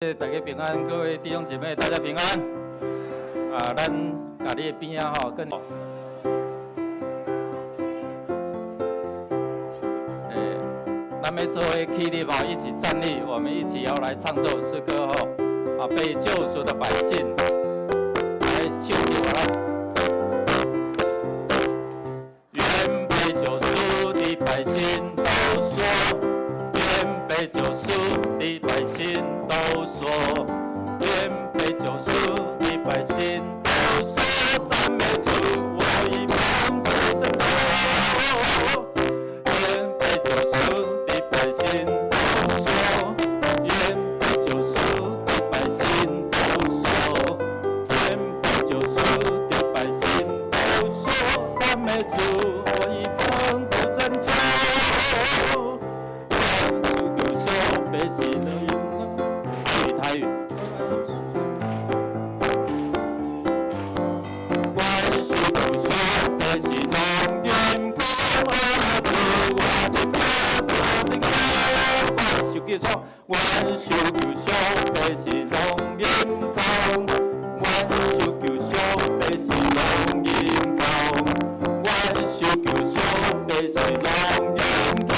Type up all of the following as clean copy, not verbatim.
大家平安，各位弟兄姐妹，大家平安。啊，咱共你的邊仔吼，跟，咱欲做伙起立吼，一起站立，我們一起要來唱這首詩歌吼。啊，被救贖的百姓，來唱一來。願被救贖的百姓都說，願被救贖的百姓都說，願被救贖的百姓都說，讚美主，我已蒙主拯救。願被救贖的百姓都說，願被救贖的百姓都說，願被救贖的百姓都說，讚美主，我已蒙主拯救。願救贖百姓的台語。阮受救贖百姓攏吟講，主我得著主拯救。阮受救贖，阮受救贖百姓攏吟講，阮受救贖百姓攏吟講，阮受救贖百姓攏吟講，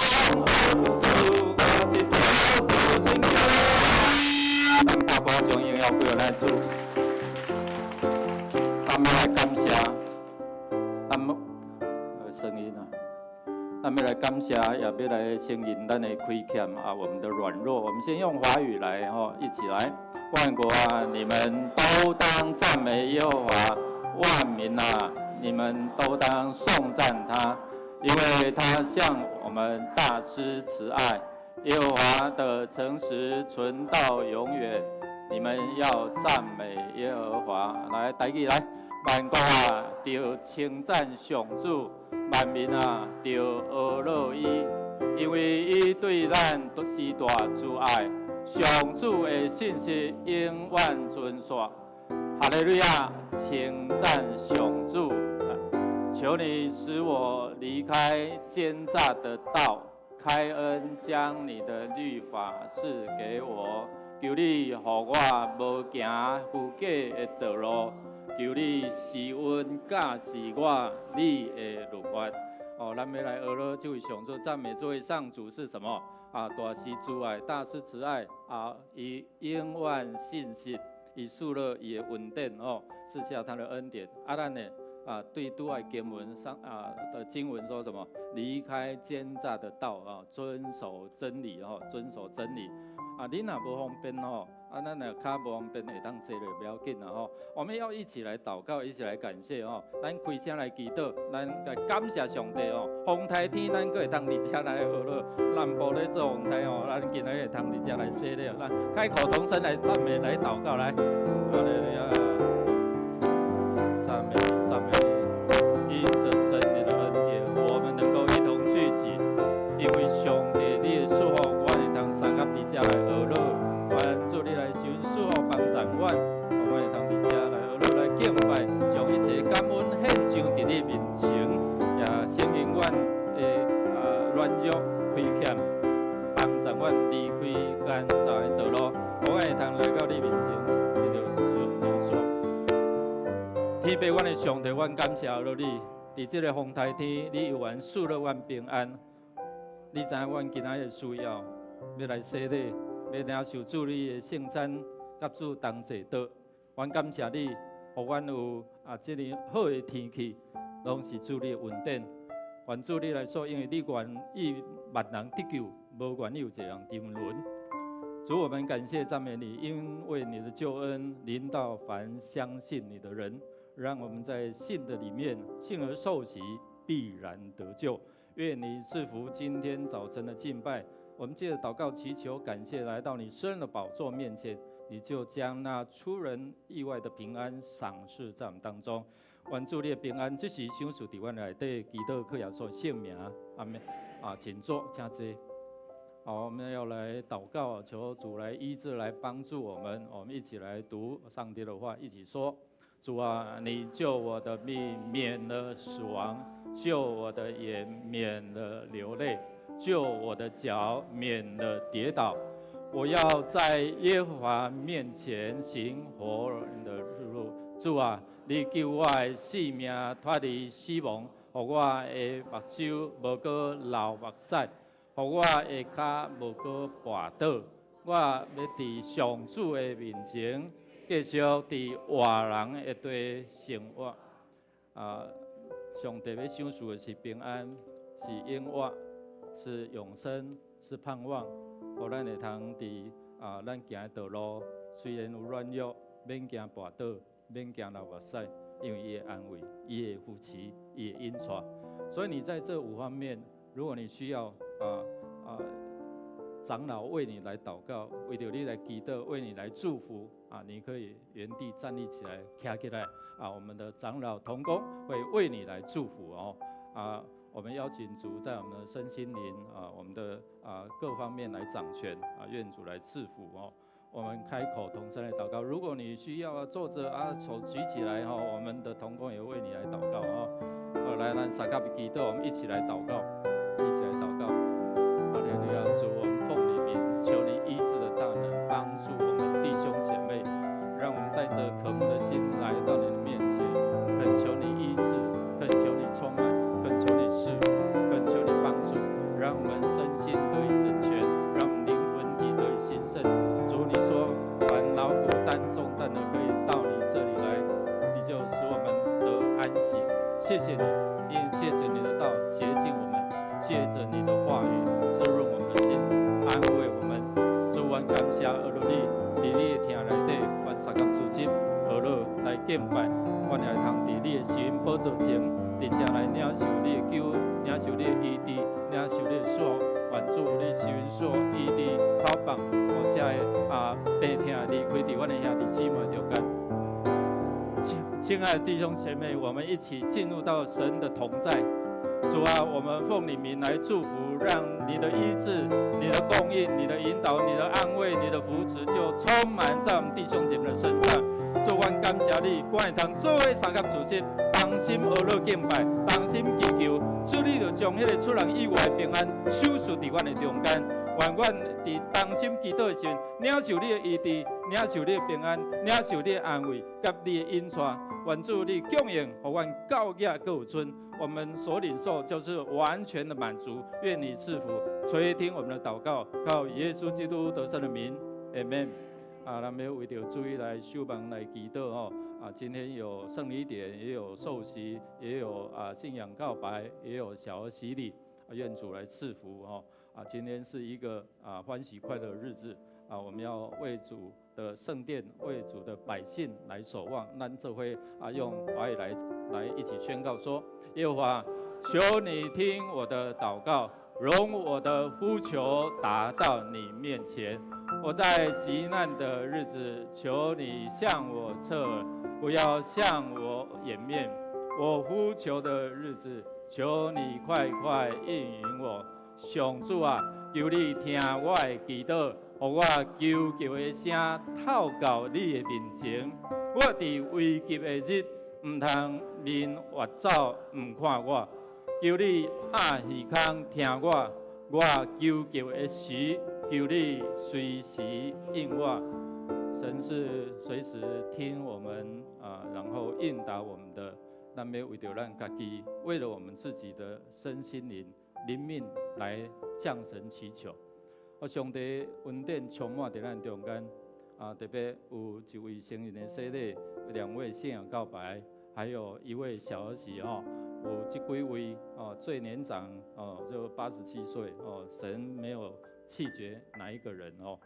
主我得著主拯救。咱爸爸將榮耀歸予咱主，咱欲來感謝，咱聲音啊，咱欲來感謝，也欲來承認咱的虧欠啊，我們的軟弱。我們先用華語來吼，一起來。萬國啊，你們都當讚美耶和華；萬民啊，你們都當頌讚他，因為他向我們大施慈愛。耶和華的誠實存到永遠。你們要讚美耶和華。來，台語來，萬國啊，著稱讚上主；萬民啊，著呵咾伊，因為伊對咱都是大慈愛。上主的信實永遠存續。哈利路亞，稱讚上主。求你使我離開奸詐的道，開恩將你的律法賜給我。求你予我無行虛假的道路，求你施恩教示我你的律法。哦，咱欲來呵咾這位上主，讚美這位上主是什麼？啊，大施慈愛，大施慈愛啊！伊永遠信實，伊賜了伊的恩典哦，賜下他的恩典。啊，咱呢？啊，對拄仔經文上啊的經文說什麼？離開奸詐的道啊，遵守真理哦，遵守真理。啊，你若無方便吼，啊，咱若跤無方便會當坐落不要緊啦吼。我們要一起來禱告，一起來感謝哦。咱開聲來祈禱，咱來感謝上帝哦。風颱天，咱閣會通佇遮來呵咾。南部咧做風颱哦，咱今仔日會通佇遮來洗禮。來，開口同聲來讚美，來禱告，來。哈利路亞，讚美讚美，因着神你的恩典，我們能夠一同聚集，因為上帝你的祝福，阮會通相佮佇遮來呵咾。願主你來施恩賜福幫助阮，阮會通佇遮來呵咾來敬拜，將一切感恩獻上佇你面前，也承認阮的啊軟弱虧欠，幫助阮離開奸詐的道路，予阮會通來到你面前，得著上帝祝福。天父，阮的上帝，阮感謝了你，佇這個風颱天，你猶原賜予阮平安。你知影阮今仔日的需要，欲來洗禮，欲領受主你的聖餐，佮主同齊桌。阮感謝你，予阮有啊這个好的天氣，攏是主你的恩典。願主你來說，因為你願意萬人得救，無願意有一個人沉淪。主，我們感謝讚美你，因為你的救恩臨到凡相信你的人，讓我們在信的裡面，信而受洗，必然得救。願你賜福今天早晨的敬拜。我們借著禱告祈求感謝，來到你施恩的寶座面前，你就將那出人意外的平安賞賜在我們當中。願主你的平安，這時賞賜佇阮內底，祈禱靠耶穌聖名，阿們。啊，請坐，請坐。好，我們要來禱告，求主來醫治，來幫助我們。我們一起來讀上帝的話，一起說：主啊，你救我的命免了死亡，救我的眼免了流淚，救我的腳免了跌倒。我要在耶和華面前行活人的路。主啊，你救我的性命脫離死亡，予我的目睭無閣流目屎，予我的跤無閣跋倒。我欲佇上主的面前，繼續佇活人的地生活。啊，上帝欲賞賜的是平安，是永活，是永生，是盼望。予咱會通佇啊，咱行的道路雖然有軟弱，免驚跋倒，免驚流目屎，因為伊會安慰，伊會扶持，伊會引帶。所以你在這五方面，如果你需要長老為你來禱告，為著你來祈禱，為你來祝福啊，你可以原地站立起來，徛起來啊，我們的長老同工會為你來祝福哦啊。我們邀請主在我們的身心靈啊，我們的啊各方面來掌權啊，願主來賜福哦。我們開口同聲來禱告。如果你需要坐着啊，手舉起來哈，我們的同工也為你來禱告哦。好，來，咱相佮祈禱，我們一起來禱告，一起來禱告。哈利路亞，主，我們奉你名，求你醫治的大能，幫助我們弟兄姐妹，讓我們帶着渴慕的心來到你的面前，懇求你醫治，懇求你充滿，懇求你賜福，懇求你幫助，讓我們身心得以整全，讓我們靈魂體得以興盛。主，你說凡勞苦擔重擔的，可以到你這裡來，你就使我們得安息。謝謝你，因為借着你的道潔淨我們，借着你的話語滋潤我們的心，安慰我們。主，阮感謝阿羅你，佇你的殿內底，阮相佮組織學樂來敬拜，阮也會通佇你的施恩寶座前，佇遮來領受你的救恩，領受你的醫治，領受你的祝福。願主你施恩賜醫治口放，予遮的啊病痛離開佇阮的兄弟姊妹中間。親愛的弟兄姐妹，我們一起進入到神的同在。主啊，我們奉你名來祝福，讓你的醫治、你的供應、你的引導、你的安慰、你的扶持，就充滿在我們弟兄姐妹的身上。主，阮感謝你，阮會通做伙相佮組織，同心合樂敬拜，同心祈求。主，你就將彼個出人意外的平安賞賜佇阮的中間。願阮佇同心祈禱的時陣，領受你的醫治，領受你的平安，領受你的安慰，佮你的引帶。願主你供應，予阮夠額閣有賰。我們所領受就是完全的滿足。願你賜福，垂聽我們的禱告，靠耶穌基督得勝的名，阿門。啊，咱們為著主來守望來祈禱哦。啊，今天有聖禮典，也有受洗，也有啊信仰告白，也有小兒洗禮。願主來賜福哦。啊，今天是一個啊歡喜快樂的日子啊，我們要為主的聖殿、為主的百姓來守望。咱這回啊，用華語來一起宣告說：耶和華，求你聽我的禱告，容我的呼求達到你面前。我在急難的日子，求你向我側耳，不要向我掩面。我呼求的日子，求你快快應允我。上主啊，求你聽我的祈禱，予我求救的聲透到你的面前。我佇危急的日，毋通面越走，毋看我。求你掩耳孔聽我，我求救的時，求你隨時應我。神是隨時聽我們啊，然後應答我們的。咱欲為著咱家己，為了我們自己的身心靈、靈命來向神祈求。我上帝恩典充滿佇咱中間啊，特別有一位成人的洗禮，兩位信仰告白，還有一位小兒洗哦，有這幾位哦，最年長哦就87歲哦，神沒有棄絕哪一個人哦。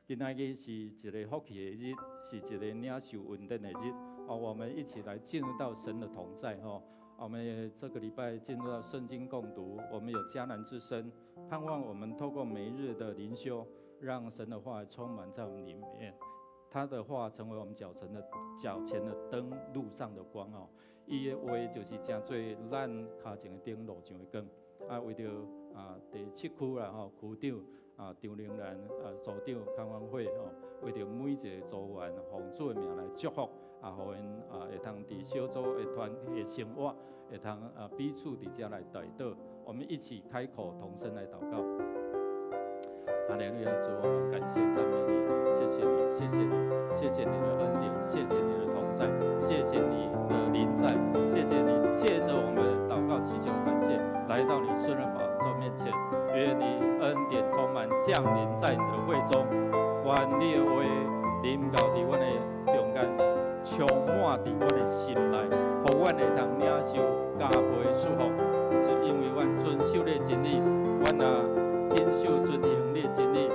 今仔日是一個福氣的日，是一個領受恩典的日哦。我們一起來進入到神的同在哦。我們這個禮拜進入到聖經共讀，我們有迦南之聲，盼望我們透過每日的靈修，讓神的話充滿在我們裡面，他的話成為我們腳前的燈，路上的光哦。伊的話就是成做咱跤前的燈，路上的光。啊，為著啊第七區啦吼，區長啊張玲蘭啊組長康安會吼，為著每一個組員奉主的名來祝福，啊，予𪜶啊會通佇小組的團的生活，會通啊彼此佇遮來代禱。我們一起開口同聲來禱告。哈利路亞，主，我們感謝讚美你，謝謝你，謝謝你，謝謝你的恩典，謝謝你的同在，謝謝你的臨在，謝謝你借著我們禱告祈求感謝，來到你聖恩寶座面前，願你恩典充滿降臨在你的會中，願你的話臨到佇阮的中間，充滿佇阮的心內，予阮會當領受加倍的祝福，是因為阮遵守你的真理，阮若謹守遵行你的真理，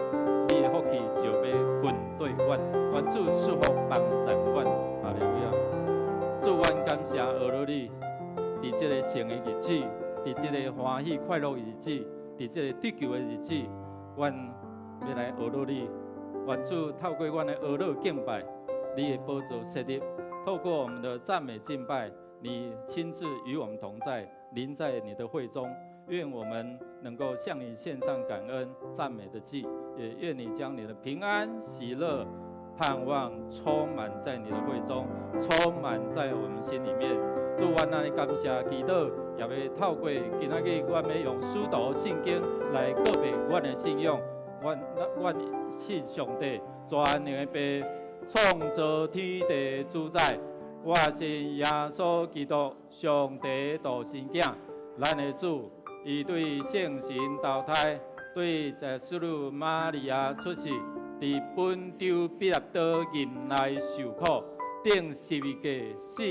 你的福氣就欲跟綴阮，願主祝福幫贊阮，哈利路亞。主，阮感謝阿羅你，佇這个聖的日子，佇這个歡喜快樂的日子，佇這个得救的日子，阮欲來阿羅你。願主透過阮的阿羅敬拜，你的寶座設立，透過我們的讚美敬拜，你親自與我們同在，臨在你的會中。願我們能夠向你獻上感恩讚美的祭，也願你將你的平安、喜樂、盼望充滿在你的會中，充滿在我們心裡面。主，阮按呢感謝祈禱，也欲透過今仔日，阮欲用使徒信經來告白阮的信仰。阮信上帝全能的父，創造天地主宰。我信耶穌基督，上帝獨生囝，咱的主。伊對聖神投胎，對在淑女瑪利亞出世，佇本丟彼拉多任內受苦，釘十字架死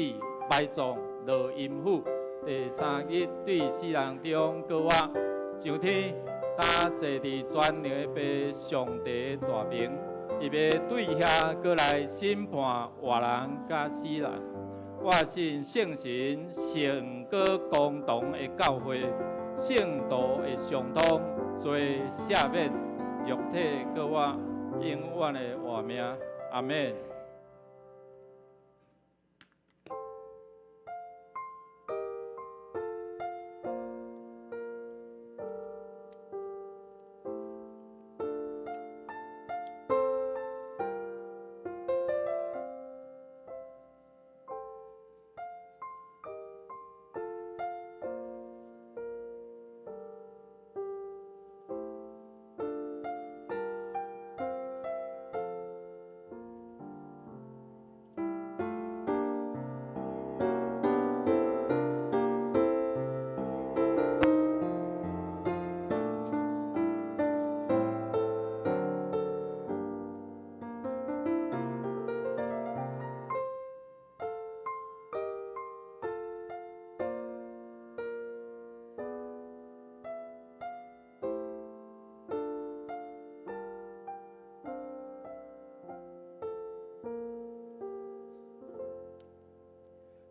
埋葬落陰府，第三日對死人中復活，上天，擔坐佇全能的父上帝大爿，伊欲對遐閣來審判活人佮死人。我信聖神聖歌共同的教會，聖徒的相通，罪赦免，肉體閣活，永遠的活命。阿們。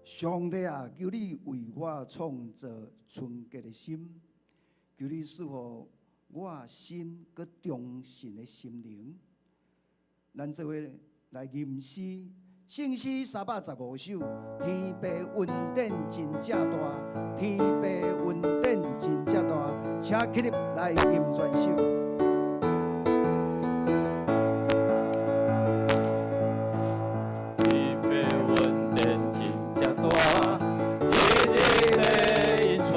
上帝啊，求你為我創造純潔的心，求你賜予我心閣忠信的心靈。咱做伙來吟詩，聖詩315首，天父恩典真正大，天父恩典真正大，請起立來吟全首。天父恩典真正大，日日的引帶，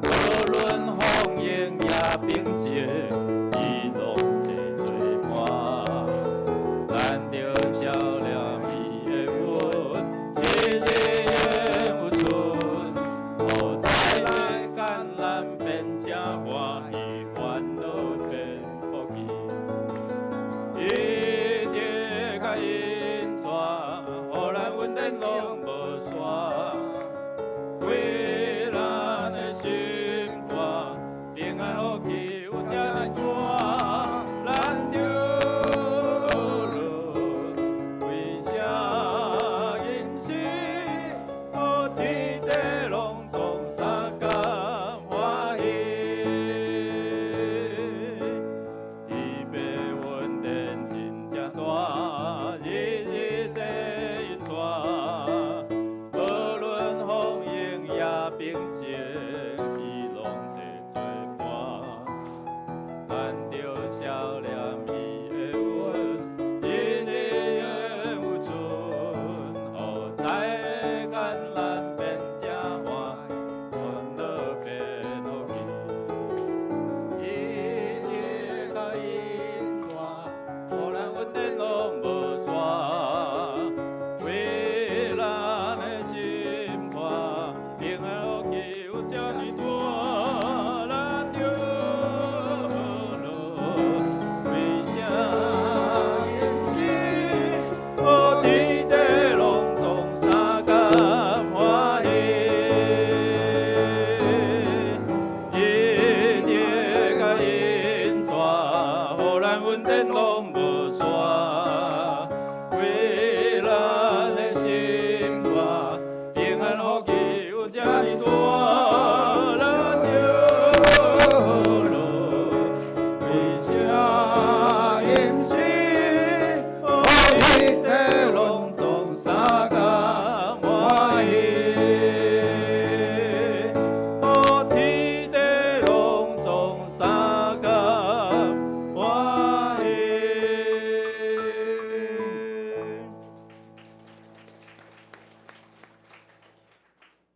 無論風雨也平靜，伊攏會做伴。咱著曉了伊的恩，日日永有存，予災難艱難變成歡喜。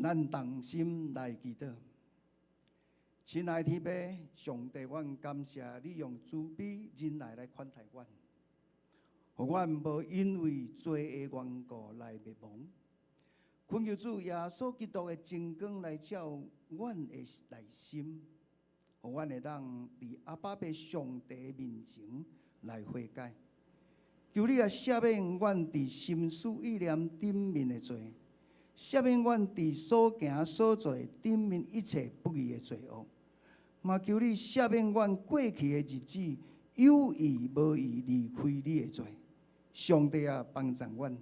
咱同心來祈禱。親愛的天父上帝，阮感謝你用慈悲忍耐來款待阮，予阮無因為罪的緣故來滅亡。懇求主耶穌基督的真光來照阮的內心，予阮會當佇阿爸父上帝面前來悔改。求你來赦免阮佇心思意念頂面的罪，赦免阮佇所行所做頂面一切不義的罪惡。嘛求你赦免阮過去的日子有意無意離開你的罪。上帝啊，幫助阮，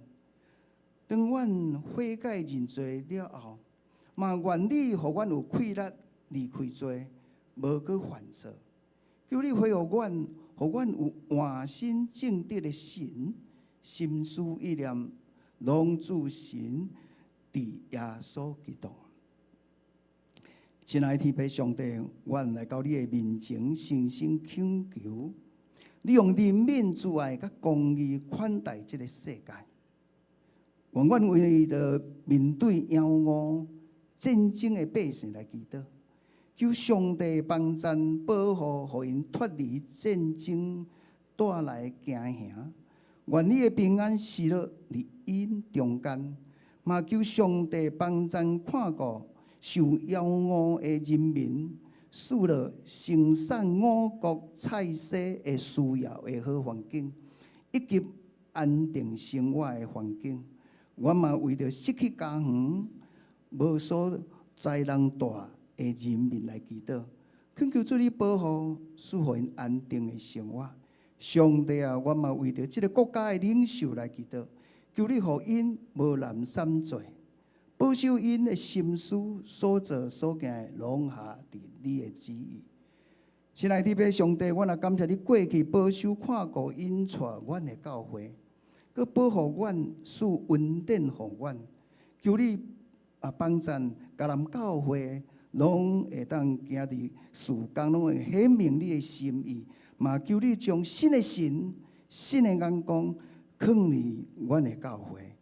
當阮悔改認罪了後，嘛願你予阮有氣力離開罪，無閣犯錯。求你恢復阮，予阮有換心正直的心，心思意念攏注神佇耶穌基督。親愛的天父上帝，阮來到你的面前，誠心懇求，你用憐憫、慈愛佮公義款待這个世界。願阮為著面對妖惡戰爭的百姓來祈禱，求上帝幫贊保護，予𪜶脫離戰爭帶來的驚嚇。願你的平安喜樂佇𪜶中間，嘛求上帝幫贊看顧受妖惡的人民，賜予生產五穀菜蔬的需要的好環境，以及安定生活的環境。阮嘛為著失去家園、無所在通蹛的人民來祈禱，懇求主你保護，賜予𪜶安定的生活。上帝啊，阮嘛為著這个國家的領袖來祈禱，求你予𪜶無濫散罪，保守𪜶的心思所做所行的，攏合佇你的旨意。親愛的天父上帝，阮也感謝你過去保守看顧引帶阮的教會，閣保護阮，賜恩典予阮。求你啊幫贊迦南教會，攏會當行佇事工，攏會顯明你的心意。嘛求你將新的心、新的眼光，放佇阮的教會，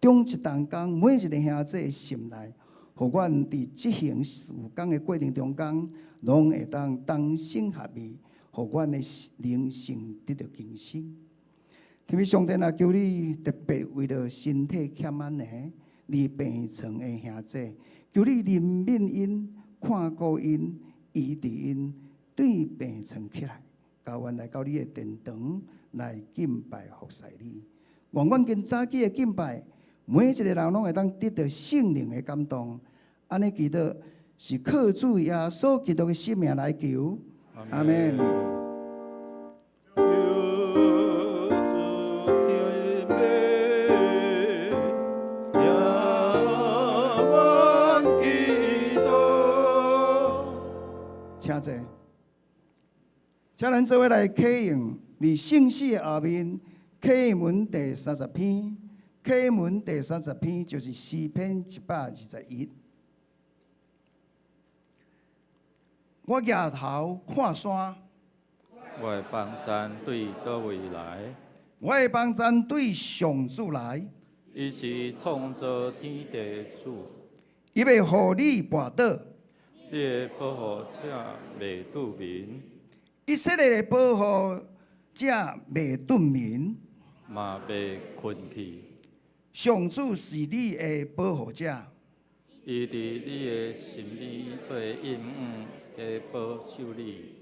中一同工每一个兄弟的心內，予阮佇執行事工的過程中間，攏會當同心合意，予阮的靈性得著更新。天父上帝，若求你特別為著身體欠安的佇病床的兄弟，求你憐憫𪜶、看顧𪜶、醫治𪜶，對病床起來，共阮來到你的殿堂來敬拜服侍你。願阮今早起的敬拜，每一个人攏會當得著聖靈的感動。按呢祈禱是靠主耶穌基督的聖名來求，阿們。求主聽命，聽阮祈禱。請坐，請咱做伙來啟用佇聖詩的後面，啟文第三十篇，啟文第三十篇就是詩篇121。我舉頭看山，我的幫贊對佗位來？我的幫贊對上主來。伊是創造天地的主，伊會予你跋倒，你的保護者袂拄眠，以色列的保護者袂頓眠，嘛袂睏去。上主是你的保護者，伊佇你的身邊做永遠的保守你。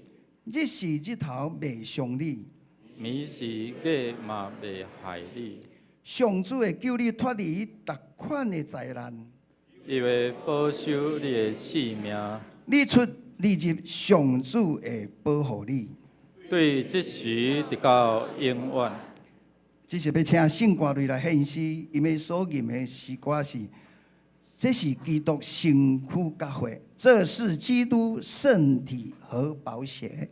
日時日頭袂傷你，暝時月嘛袂害你。上主會救你脫離逐款的災難，伊會保守你的性命。你出你入，上主會保護你。對這時直到永遠。這是欲請聖歌隊來獻詩，𪜶欲所吟的詩歌是：這是基督身軀佮血，這是基督聖體和寶血。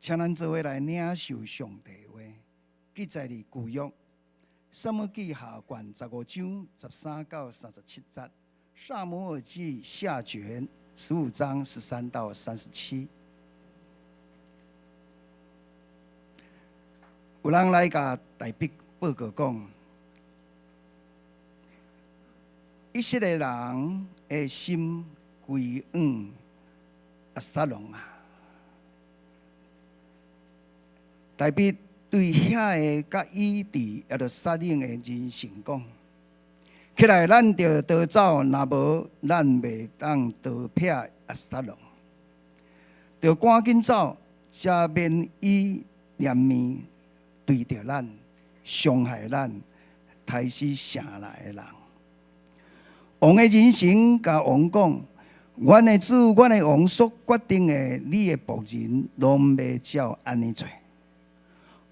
請咱做伙來領受上帝話，記載佇舊約撒母耳記下卷15章13到37節，撒母耳記下卷15章13到37。有人來共大衛報告講，以色列人的心歸向押沙龍啊！大衛對遐个佮伊佇耶路撒冷的人臣講：起來，咱著逃走，若無咱袂當逃避押沙龍。著趕緊走，才免伊臉面對著咱，傷害咱，刣死城內的人。王的人臣共王講：阮的主，阮的王所決定的，你的僕人攏欲照按呢做。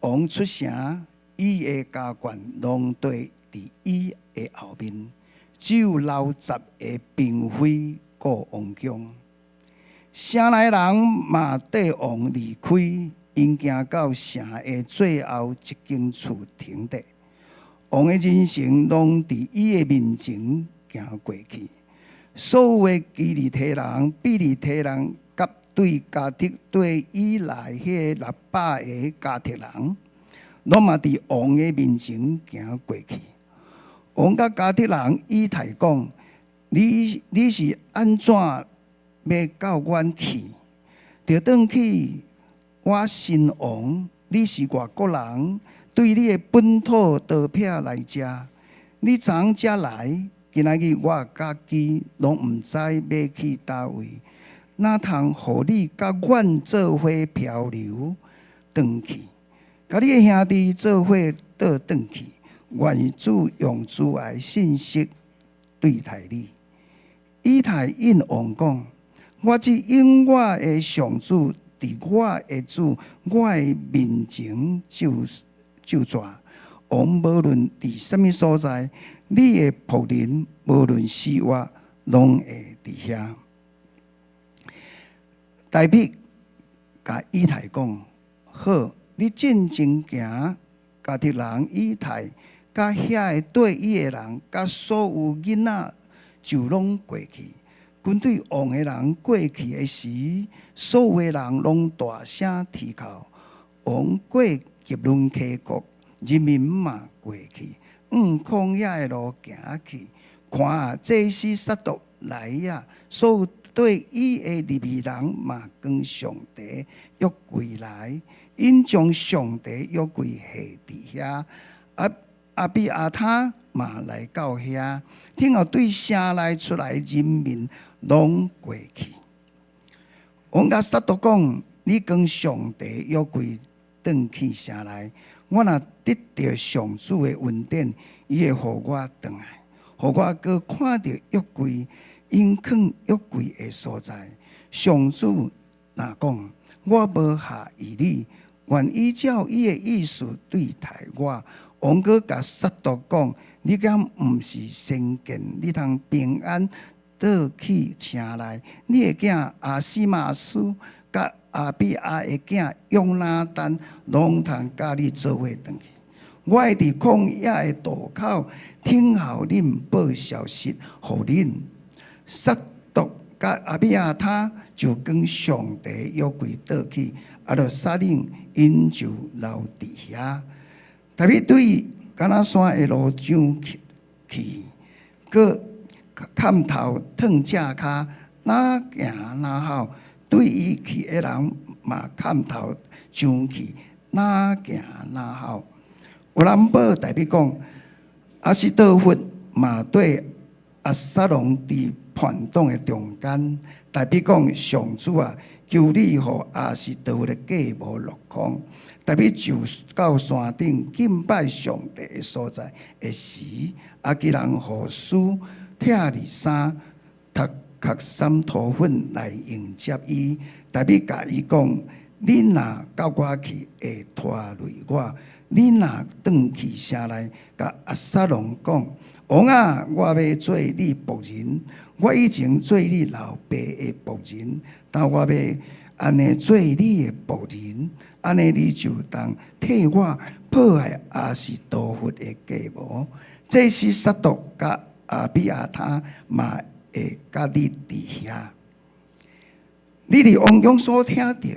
王出城，伊的家眷攏綴佇伊的後面，只有留十个嬪妃顧王宮。城內人嘛綴王離開，𪜶行到城的最後一間厝停佇。王的人臣攏佇伊的面前行過去。所有的基利提人、庇利提人，佮對迦特綴伊來彼600个迦特人，攏嘛佇王的面前行過去。王佮迦特人以太講：你是按怎欲到阮去？著轉去，我新王，你是外國人，對你的本土刀劈來遮，你昨昏才來，今仔日我家己攏毋知欲去佗位，哪通予你佮阮做伙漂流轉去？佮你的兄弟做伙倒轉去，願主用慈愛信實對待你。以太應王講：我這永遠的上主佇我的主，我的面前咒詛。王無論佇啥物所在，你的僕人無論死活，攏會佇遐。大衛共以太講：好，你進前行，迦特人以太，佮遐个綴伊的人，佮所有囡仔就攏過去。軍隊王的人過去的時，所有的人攏大聲啼哭。王過汲崙溪谷，人民嘛過去，往曠野的路行去。看啊，祭司撒督來啊，所有綴伊的利未人嘛扛上帝約櫃來，𪜶將上帝約櫃下佇遐。亞比亞他嘛來到遐，聽候對城內出來人民攏過去。王共撒督講：你扛上帝約櫃轉去城內，我若得著上主的恩典，伊會予我轉來，予我閣看著約櫃，𪜶囥約櫃的所在。上主若講，我無縖意你，願依照伊的意思對待我。王閣共撒督講：你敢毋是先見？你通平安倒去城內。你的囝亞希瑪斯佮亞比亞的囝約拿單，攏通佮你做伙轉去。我會佇曠野的渡口等候恁報消息，予恁。撒督佮亞比亞他就扛上帝約櫃倒去，耶路撒冷，𪜶就留佇遐。大衛對橄欖山的路上去，去，閣崁頭褪正跤，若行若吼，綴伊去的人嘛崁頭上去，若行若吼。有人報大衛講，亞希多弗嘛綴押沙龍佇叛黨的中間。大衛講：上主啊，求你予亞希多弗的計謀落空。大衛就到山頂敬拜上帝的所在的時，亞基人戶書拆裡衫，塗殼三塗粉來迎接伊。大衛共伊講：你若佮我去，會拖累我；你若轉去城內，共押沙龍講：王啊，我欲做你僕人，我以前做你老爸的僕人，但我欲按呢做你的僕人，按呢你就當替我破壞亞實多弗的計謀。祭司撒督佮亞比亞他嘛會佮你佇遐。你佇王宮所聽著，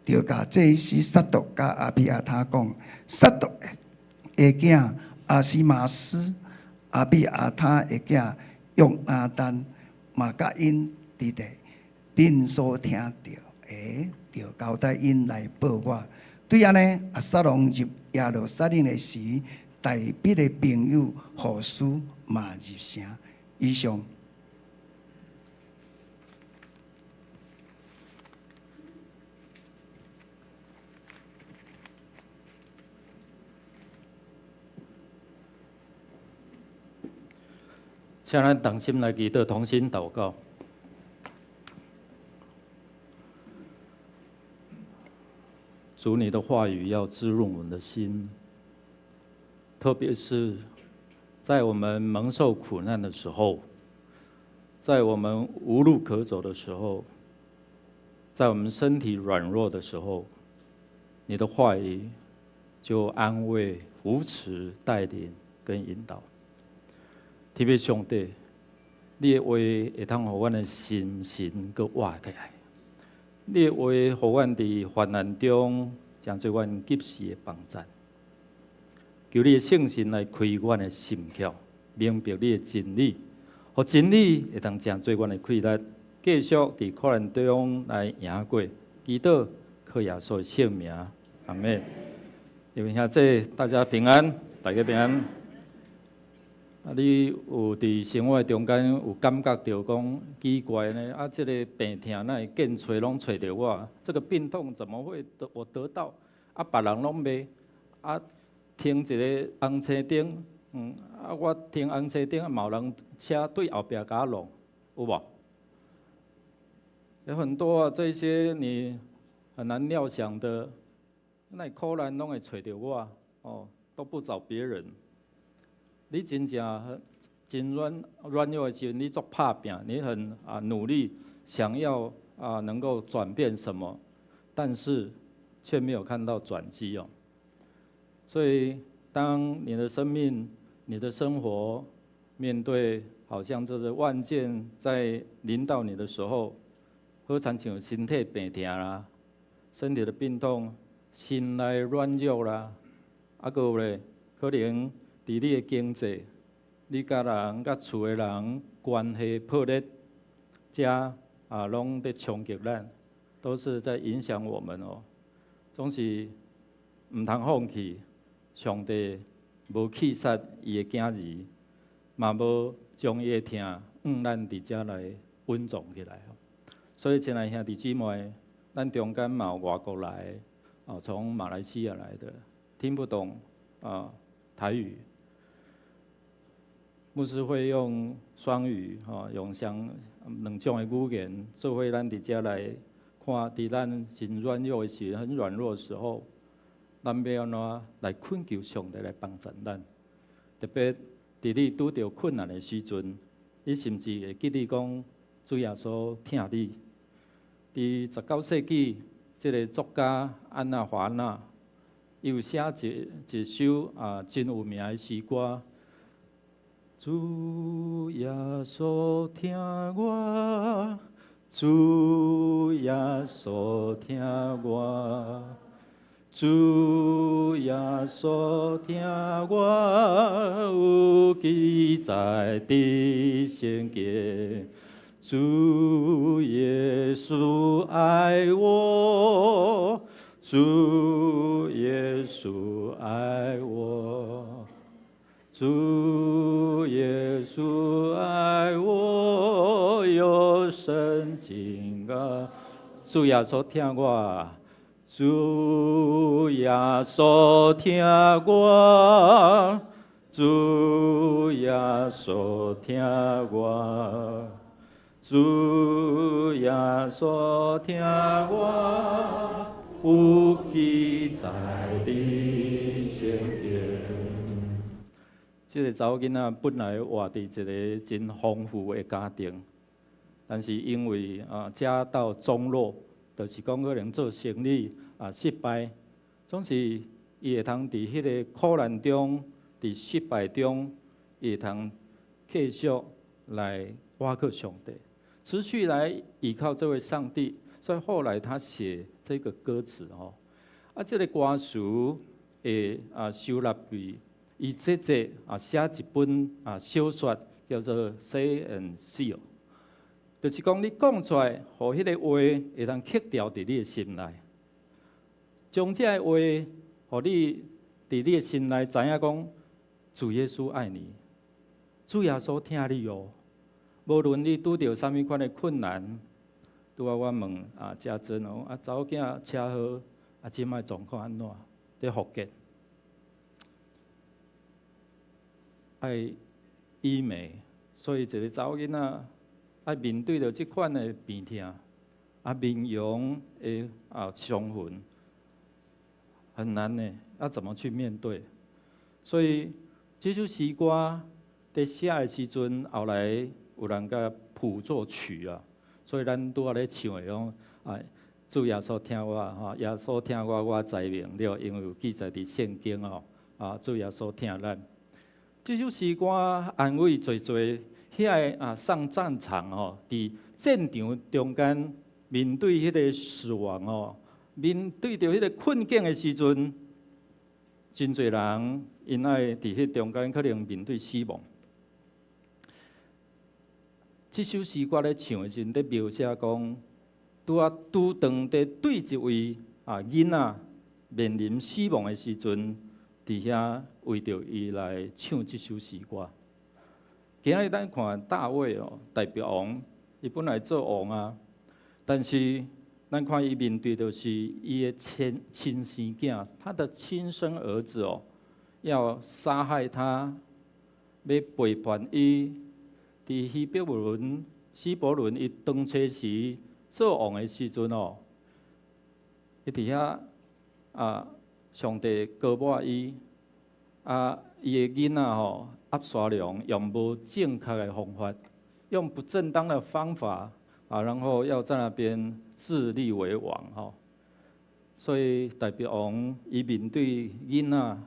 著共祭司撒督佮亞比亞他講，撒督的囝亞希瑪斯、亞比亞他的囝約拿單嘛佮𪜶佇咧，恁所聽著的，著交代𪜶來報我。對按呢，押沙龍入耶路撒冷的時，大衛的朋友戶書嘛入城。以上。請咱同心來祈禱，同心禱告。主，你的話語要滋潤我們的心，特別是在我們蒙受苦難的時候，在我們無路可走的時候，在我們身體軟弱的時候，你的話語就安慰、扶持、帶領跟引導。特別上帝，你的話會當予阮的心神閣活起來。你的話予阮佇患難中，成做阮及時的幫贊。求你的聖神來開阮的心竅，明白你的真理，予真理會當成做阮的氣力，繼續佇苦難中來贏過。祈禱靠耶穌的聖名，阿們。弟兄姊妹，大家平安，大家平安。啊，你有佇生活中間有感覺著講奇怪呢？啊，這个病痛哪會見揣攏揣著我？這個病痛怎麼會得我得到？啊，別人攏袂。啊，停一个紅青燈，啊，我停紅青燈，嘛有人車對後壁共我弄，有無？有很多啊，這些你很難料想的，那苦難攏會揣著我，哦，都不找別人。你真正真軟軟弱的時陣，你足拍拚，你很努力，想要能夠轉變什麼，但是卻沒有看到轉機哦。所以，當你的生命、你的生活面對好像這個萬箭在臨到你的時候，好親像身體病痛啦，身體的病痛，心內軟弱啦，啊，閣有咧，可能佇你的經濟，你佮人、佮厝的人關係破裂，這攏佇衝擊咱，都是在影響我們哦。總是毋通放棄，上帝無棄殺伊的囝兒，嘛無將伊的疼向咱佇遮來隱藏起來。所以，親愛兄弟姊妹，咱中間嘛有外國來，哦，從馬來西亞來的，聽不懂啊台語。牧師會用雙語，吼，用雙兩種的語言，做伙咱佇遮來看，佇咱真軟弱的時，很軟弱的時候，咱欲按怎來懇求上帝來幫助咱？特別佇你拄著困難的時陣，你是毋是會記得講主耶穌疼你？佇19世紀，這个作家安娜華納，伊有寫一首真有名的詩歌。主耶穌疼我，主耶穌疼我，主耶穌疼我，有記載佇聖經。主耶穌愛我，主耶穌愛我，主耶穌愛我，有聖經啊！主耶穌疼我，主耶穌疼我，主耶穌疼我，主耶穌疼我，有記載佇聖經。這个查某囡仔本來活佇一个真豐富的家庭，但是因為家道中落，就是講可能做生意啊失敗，總是伊會通佇彼个苦難中，佇失敗中，伊會通繼續來倚靠上帝，持續來依靠這位上帝。所以後來他寫這個歌詞吼，啊，這个歌詞會啊收納於伊這這啊寫一本啊小說叫做《Say and Seal》，就是講你講出來，予彼个話會當刻牢佇你的心內，將這个話予你佇你的心內知影講，主耶穌愛你，主耶穌疼你哦。無論你拄著啥物款的困難，拄仔我問啊家珍哦，啊查某囝車禍，啊這擺狀況按怎？佇復健，愛醫美，所以一个查某囡仔愛面對著這款的病痛，啊面容的啊傷痕，很難呢，要怎麼去面對？所以這首詩歌佇寫的時陣，後來有人共譜作曲啊，所以咱拄仔咧唱的講啊，主耶穌疼我吼，耶穌疼我，我知明了，因為有記載佇聖經哦，啊，主耶穌疼咱。這首詩歌安慰濟濟遐个啊上戰場吼，佇戰場中間面對彼个死亡哦，面對著彼个困境的時陣，真濟人𪜶愛佇彼中間可能面對死亡。這首詩歌咧唱的時陣，咧描寫講，拄仔拄當佇對一位啊囡仔面臨死亡的時陣，佇遐為著伊來唱這首詩歌。今仔日咱看大衛哦，大衛王，伊本來做王啊，但是咱看伊面對的是伊的親生囝，他的親生兒子哦，要殺害他，欲背叛伊。佇希伯崙、希伯崙伊當初時做王的時陣哦，伊佇遐啊，上帝膏抹伊，啊，伊的囡仔吼押沙龍用無正確的方法，用不正當的方法啊，然後要在那邊自立為王吼。所以大衛王伊面對囡仔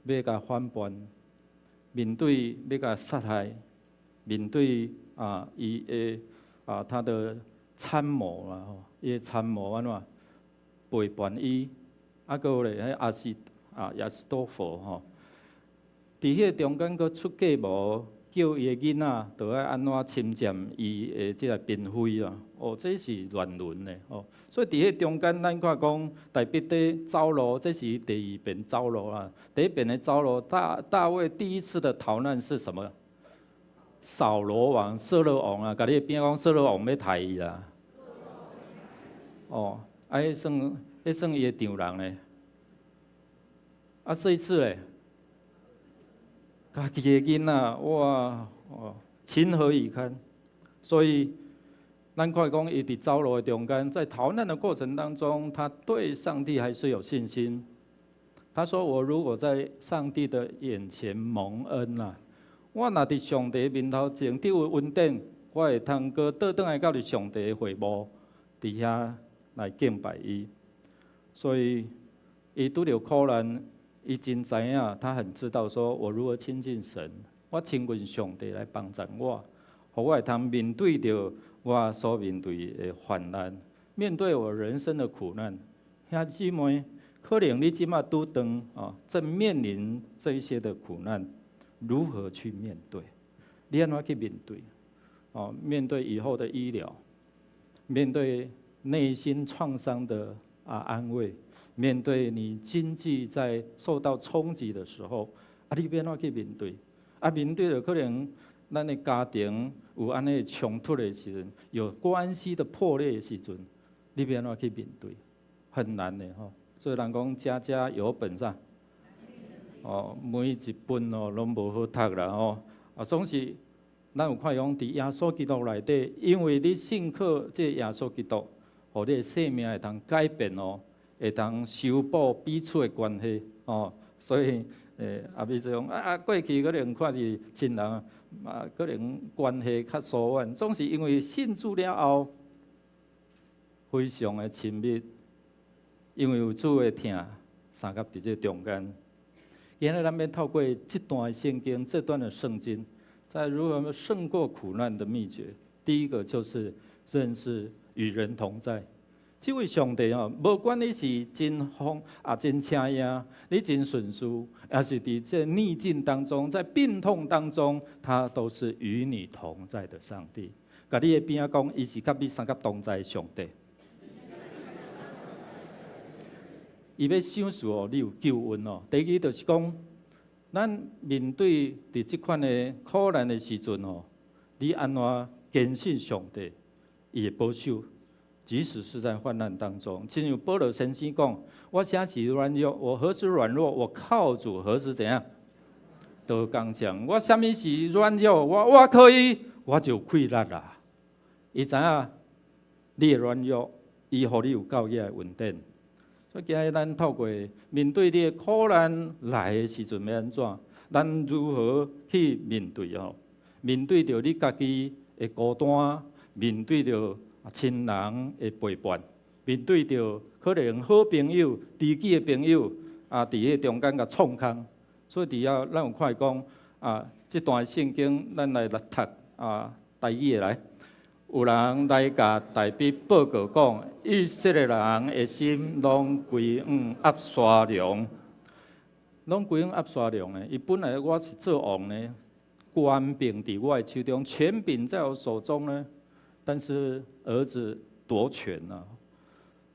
欲共反叛，面對欲共殺害，面對啊伊的啊他的參謀啦吼，伊的參謀按怎背叛伊，啊閣有咧彼亞西啊亞希多弗吼，佇彼个中間閣出計謀，叫伊的囡仔著愛按怎侵佔伊的這個嬪妃啊！哦，這是亂倫的哦。所以佇彼中間，咱看講大衛佇走路，這是第二遍走路啊。第一遍的走路，大衛第一次的逃難是什麼？掃羅王、掃羅王啊，共你邊講掃羅王欲刣伊啦。哦，啊，彼算伊的丈人咧。啊，這一次咧，家己的囡仔，哇，哦，情何以堪？所以，咱看講伊佇走路的中間，在逃難的過程當中，他對上帝還是有信心。他說：“我如果在上帝的眼前蒙恩啊，我若佇上帝面頭前得有恩典，我會通閣倒轉來到佇上帝的會幕佇遐來敬拜伊。”所以，伊拄著苦難，伊真知影，他很知道說我如何親近神，我親近上帝來幫助我，予我會通面對著我所面對的患難，面對我人生的苦難。兄弟姊妹，可能你這馬拄當啊，正面臨這一些的苦難，如何去面對？你按怎去面對？哦，面對以後的醫療，面對內心創傷的啊安慰，面對你經濟在受到衝擊的時候，啊，你欲按怎去面對？啊，面對著可能咱的家庭有按呢衝突的時陣，有關係的破裂的時陣，你欲按怎去面對？很難的吼。所以人講家家有本啥？哦，每一本哦攏無好讀啦吼。啊，總是咱有看講佇耶穌基督內底，因為你信靠這耶穌基督，予你的生命會當改變哦，會當修補彼此的關係哦。所以，阿比說啊，過去可能看佇親人啊，可能關係較疏遠，總是因為信主了後，非常的親密，因為有主的疼相佮佇這中間。今日咱欲透過這段聖經，這段的聖經，在如何勝過苦難的秘訣。第一個就是認識與人同在。這位上帝哦，無管你是真風啊，真請贏，你真順遂，抑是佇這逆境當中，在病痛當中，他都是與你同在的上帝。共你的邊仔講，伊是佮你相佮同在的上帝。伊欲賞賜予你有救恩哦。第二就是講，咱面對佇這款的苦難的時陣哦，你按怎堅信上帝，伊會保守，即使是在患難當中。正如保羅先生講：我啥時軟弱，我何時軟弱？我靠主何時怎樣？得剛強。我啥物時軟弱？我可以，我就有氣力啦。伊知影你的軟弱，伊予你有夠額的恩典。所以今日咱透過面對你的苦難來的時陣欲按怎？咱如何去面對吼？面對著你家己的孤單，面對著親人的背叛，面對著可能好朋友、知己的朋友啊，佇彼中間共創空。所以佇遐咱有看講啊，這段聖經咱來讀啊，台語的來。有人來共大衛報告講，以色列人的心攏歸向押沙龍，攏歸向押沙龍的。伊本來我是做王呢，權柄佇我的手中，權柄在我手中呢。但是兒子奪權了，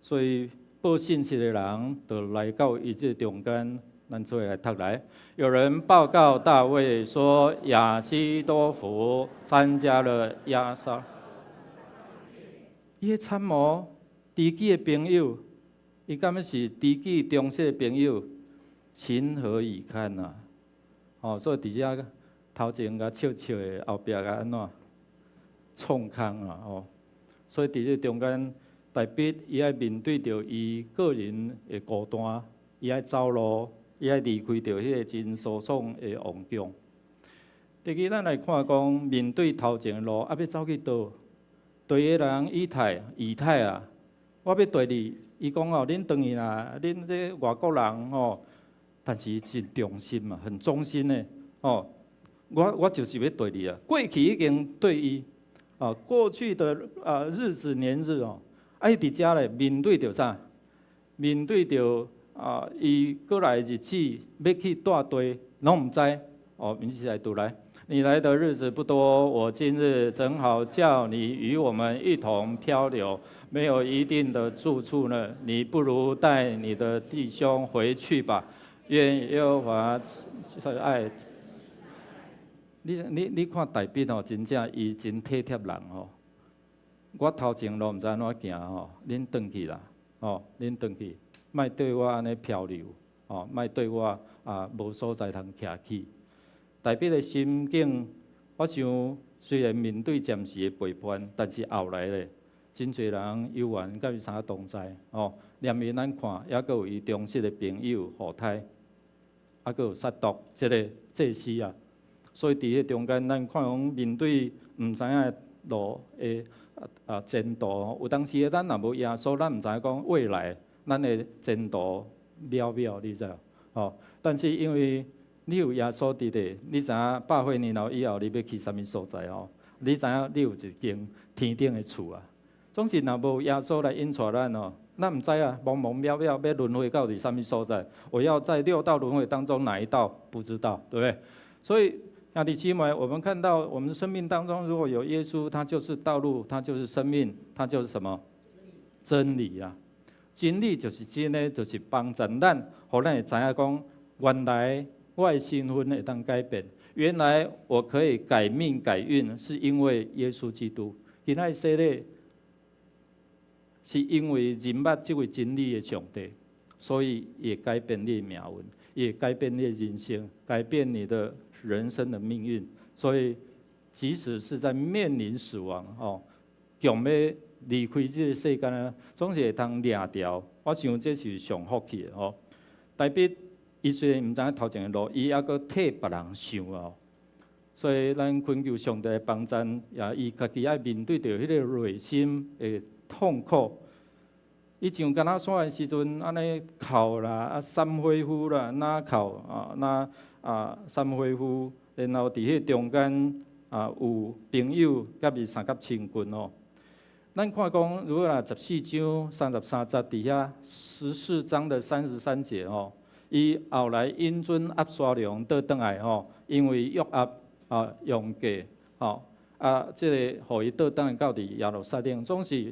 所以報信息的人就來到伊這中間，咱做伙來讀來。有人報告大衛說，亞希多弗參加了押沙。伊的參謀、知己的朋友，伊敢欲是知己忠實的朋友，情何以堪啊！哦，所以佇遮頭前共笑笑的，後壁共按怎創空啊！哦，所以佇這中間，大衛伊愛面對著伊個人的孤單，伊愛走路，伊愛離開著彼個真舒爽的王宮。第二，咱來看講面對頭前的路，啊，欲走去佗？對的人以太，以太啊，我欲綴你，伊講哦，恁轉去啦，恁這外國人吼，但是真忠心嘛，很忠心的哦。我就是欲綴你啊，過去已經對伊哦，過去的啊日子年日哦，啊伊佇遮咧面對著啥？面對著啊，伊過來日子欲去蹛佗，攏毋知哦，一起來讀來。你來的日子不多，我今日正好叫你與我們一同漂流，沒有一定的住處呢。你不如帶你的弟兄回去吧。願耶和華慈愛。你看大衛哦，真正伊真體貼人哦。我頭前路毋知按怎行吼，恁轉去啦，哦，恁轉去，莫對我按呢漂流，哦，莫對我啊無所在通徛起。大衛的心境，我想雖然面對暫時的背叛，但是後來咧，真濟人猶原佮伊相同在哦。連伊咱看，猶閣有伊忠實的朋友戶篩，猶閣有撒督這个祭司啊。所以佇彼中間，咱看講面對毋知影路的啊前途，有當時咱若無耶穌，咱毋知影講未來咱的前途渺渺，你知無？哦，但是因為你有耶穌佇咧，你知影百歲年老以後你欲去啥物所在哦？你知影你有一間天頂的厝啊。總是若無耶穌來引帶咱哦，咱毋知啊，茫茫渺渺欲輪迴到佇啥物所在？我要在六道輪迴當中哪一道？不知道，對不對？所以兄弟姊妹，我們看到我們生命當中如果有耶穌，他就是道路，他就是生命，他就是什麼？真理啊！真理就是真的，就是幫助咱，予咱會知影講，原來我的身份會當改變，原來我可以改命改運，是因為耶穌基督。今仔洗禮是因為認捌這位真理的上帝，所以會改變你的命運，會改變你的人生，改變你的人生的命運。所以，即使是在面臨死亡，哦，強欲離開這個世間啊，總是會通掠牢。我想這是上福氣的吼。大衛伊雖然毋知影頭前的路，伊猶閣替別人想哦。所以咱懇求上帝幫贊，也伊家己愛面對著彼個內心的痛苦。伊上橄欖山的時陣，按呢哭啦，啊，三火夫啦，若哭啊，若啊三火夫，然後佇彼中間啊有朋友佮伊相佮親近哦。咱看講，如果若14章33節佇遐14章的33節吼，伊後來允准押沙龍倒轉來吼，因為約押啊用計吼啊，這個予伊倒轉來到佇耶路撒冷，總是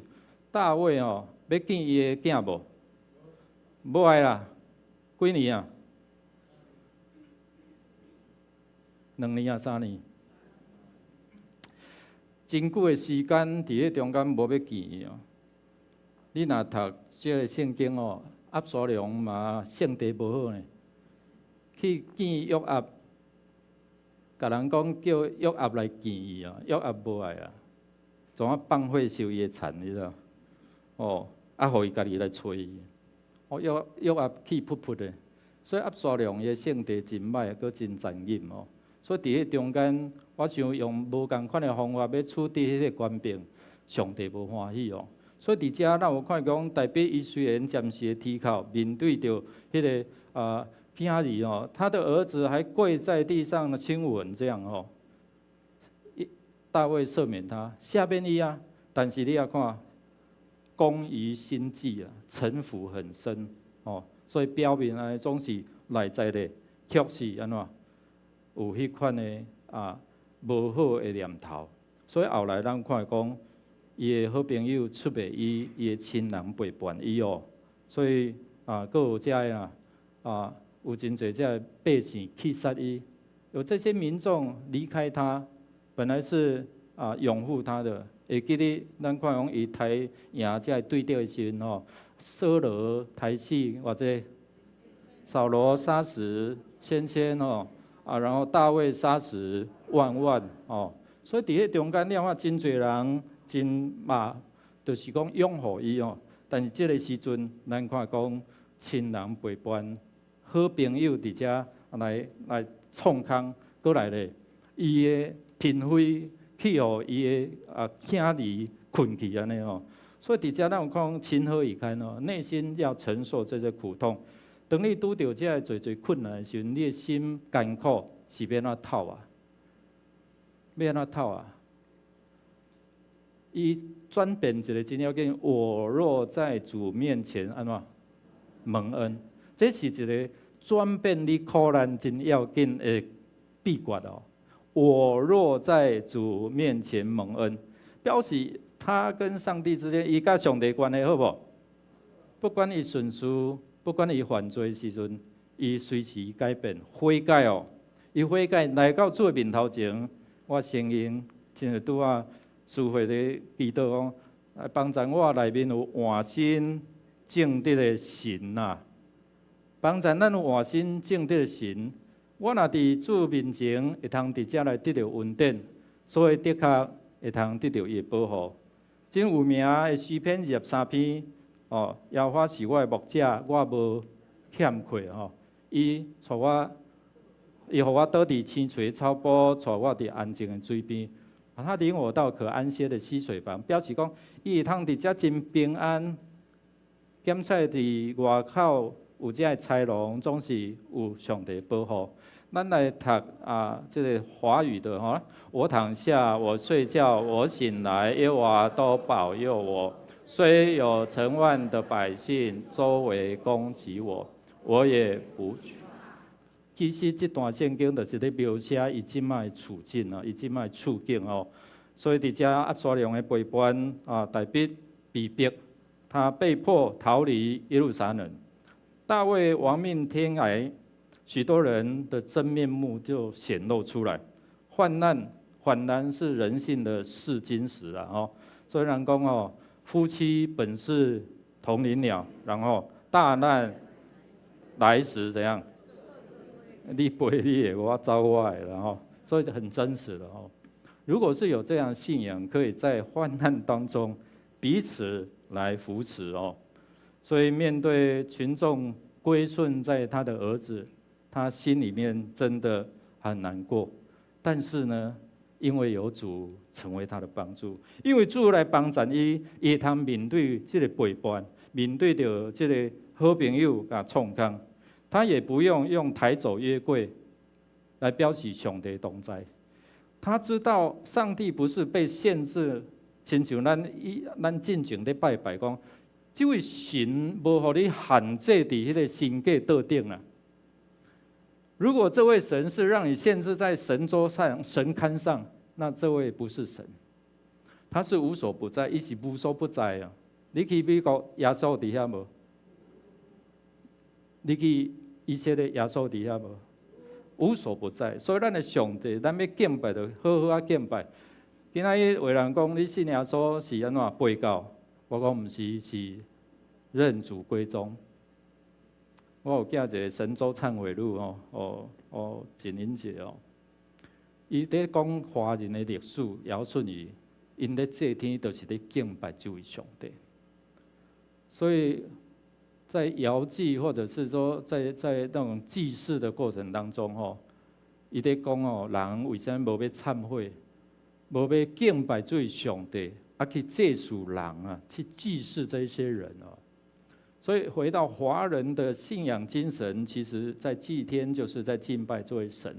大衛吼欲見伊的囝無？無愛啦，幾年啊？2年啊，3年？真久的時間，佇彼中間無欲見伊哦。你若讀這个聖經哦，押沙龍嘛性地無好呢，去見約押，共人講叫約押來見伊啊，約押無愛啊，總啊放火燒伊的田，你知無？哦，啊，予伊家己來揣伊。哦，約押氣噗噗的，所以押沙龍伊的性地真歹，閣真殘忍哦。所以佇彼中間，我想用無仝款的方法欲處置彼個官兵，上帝無歡喜哦。所以佇遮咱有看講，大衛伊雖然暫時的投靠，面對著彼个啊囝兒哦，他的兒子還跪在地上親吻這樣哦。大衛赦免他，赦免伊啊，但是你也看，工於心計啊，城府很深哦，所以表面啊總是內在的，卻是按怎？有彼款的啊無好的念頭，所以後來咱看講，伊的好朋友出賣伊，伊的親人背叛伊哦，所以啊，閣有遮的啊，啊有真濟遮的百姓去殺伊，有這些民眾離開他，本來是啊擁護他的，會記得咱看講伊刣贏遮對敵的時陣吼，掃羅刣死偌濟，掃羅殺死千千吼。啊，然後大衛殺死萬萬哦，所以佇彼中間你看真濟人真嘛，就是講擁護伊哦。但是這个時陣，咱看講親人背叛，好朋友佇遮來創空，閣來咧，伊的嬪妃去予伊的啊囝兒睏去按呢吼。所以佇遮咱有講情何以堪哦，內心要承受這些苦痛。當你拄著這个濟濟困難的時陣，你的心艱苦是欲按怎透啊？欲按怎透啊？伊轉變一个真要緊，我若在主面前按怎蒙恩，這是一个轉變你苦難真要緊的秘訣哦。我若在主面前蒙恩，表示他跟上帝之間，伊佮上帝關係好無？不管伊順遂，不管伊犯罪的時陣，伊隨時改變悔改哦。伊悔改來到主的面頭前，我承認，親像拄仔師會咧祈禱講，來幫助我內面有換心正直的神啊！幫助咱有換心正直的神。我若佇主面前會通佇遮來得著恩典，所以的確會通得著伊的保護。真有名的詩篇23篇，哦，耶和華是我的牧者，我無欠缺吼。伊帶我，伊予我倒佇青翠草埔，帶我佇安靜的水邊。他領我到可安歇的溪水旁，表示講伊會通佇遮真平安。檢測佇外口有遮的豺狼，總是有上帝保護。咱來讀啊，這个華語的吼。我躺下，我睡覺，我醒來，耶和華都保佑我。雖有成萬的百姓周圍攻擊我，我也不懼。其實這段聖經就是咧描寫伊這擺的處境啊，伊這擺的處境哦。所以佇遮押沙龍的背叛啊，大衛被逼，他被迫逃離耶路撒冷。大衛亡命天涯，許多人的真面目就顯露出來。患難，患難是人性的試金石啊！哦，雖然講哦，夫妻本是同林鳥，然後大難來時怎樣？你飛你的，我走我的，然後所以很真實的哦。如果是有這樣信仰，可以在患難當中彼此來扶持哦。所以面對群眾歸順在他的兒子，他心裡面真的很難過。但是呢，因為有主成為他的幫助，因為主來幫助伊，伊會通面對這个背叛，面對著這个好朋友共創空，他也不用用抬走約櫃來表示上帝同在。他知道上帝不是被限制，親像咱以咱進前咧拜拜講，這位神無予你限制佇彼个神架桌頂啊。如果這位神是讓你限制在神桌上、神龕上，那這位不是神，他是無所不在，伊是無所不在啊！你去美國，耶穌佇遐無？你去以色列，耶穌佇遐無？無所不在，所以咱的上帝，咱欲敬拜就好好仔敬拜。今仔日有人講你信耶穌是按怎背教？我講毋是，是認祖歸宗。我有寄一个神州懺悔錄哦，哦哦，簡英姐哦，伊佇講華人的歷史，堯舜禹，𪜶咧祭天就是咧敬拜這位上帝。所以在遙祭或者是說在那種祭祀的過程當中吼，伊咧講哦，人為啥物無欲懺悔，無欲敬拜這位上帝，啊去祭祀人啊，去祭祀這些人哦。所以回到華人的信仰精神，其實在祭天就是在敬拜這位神。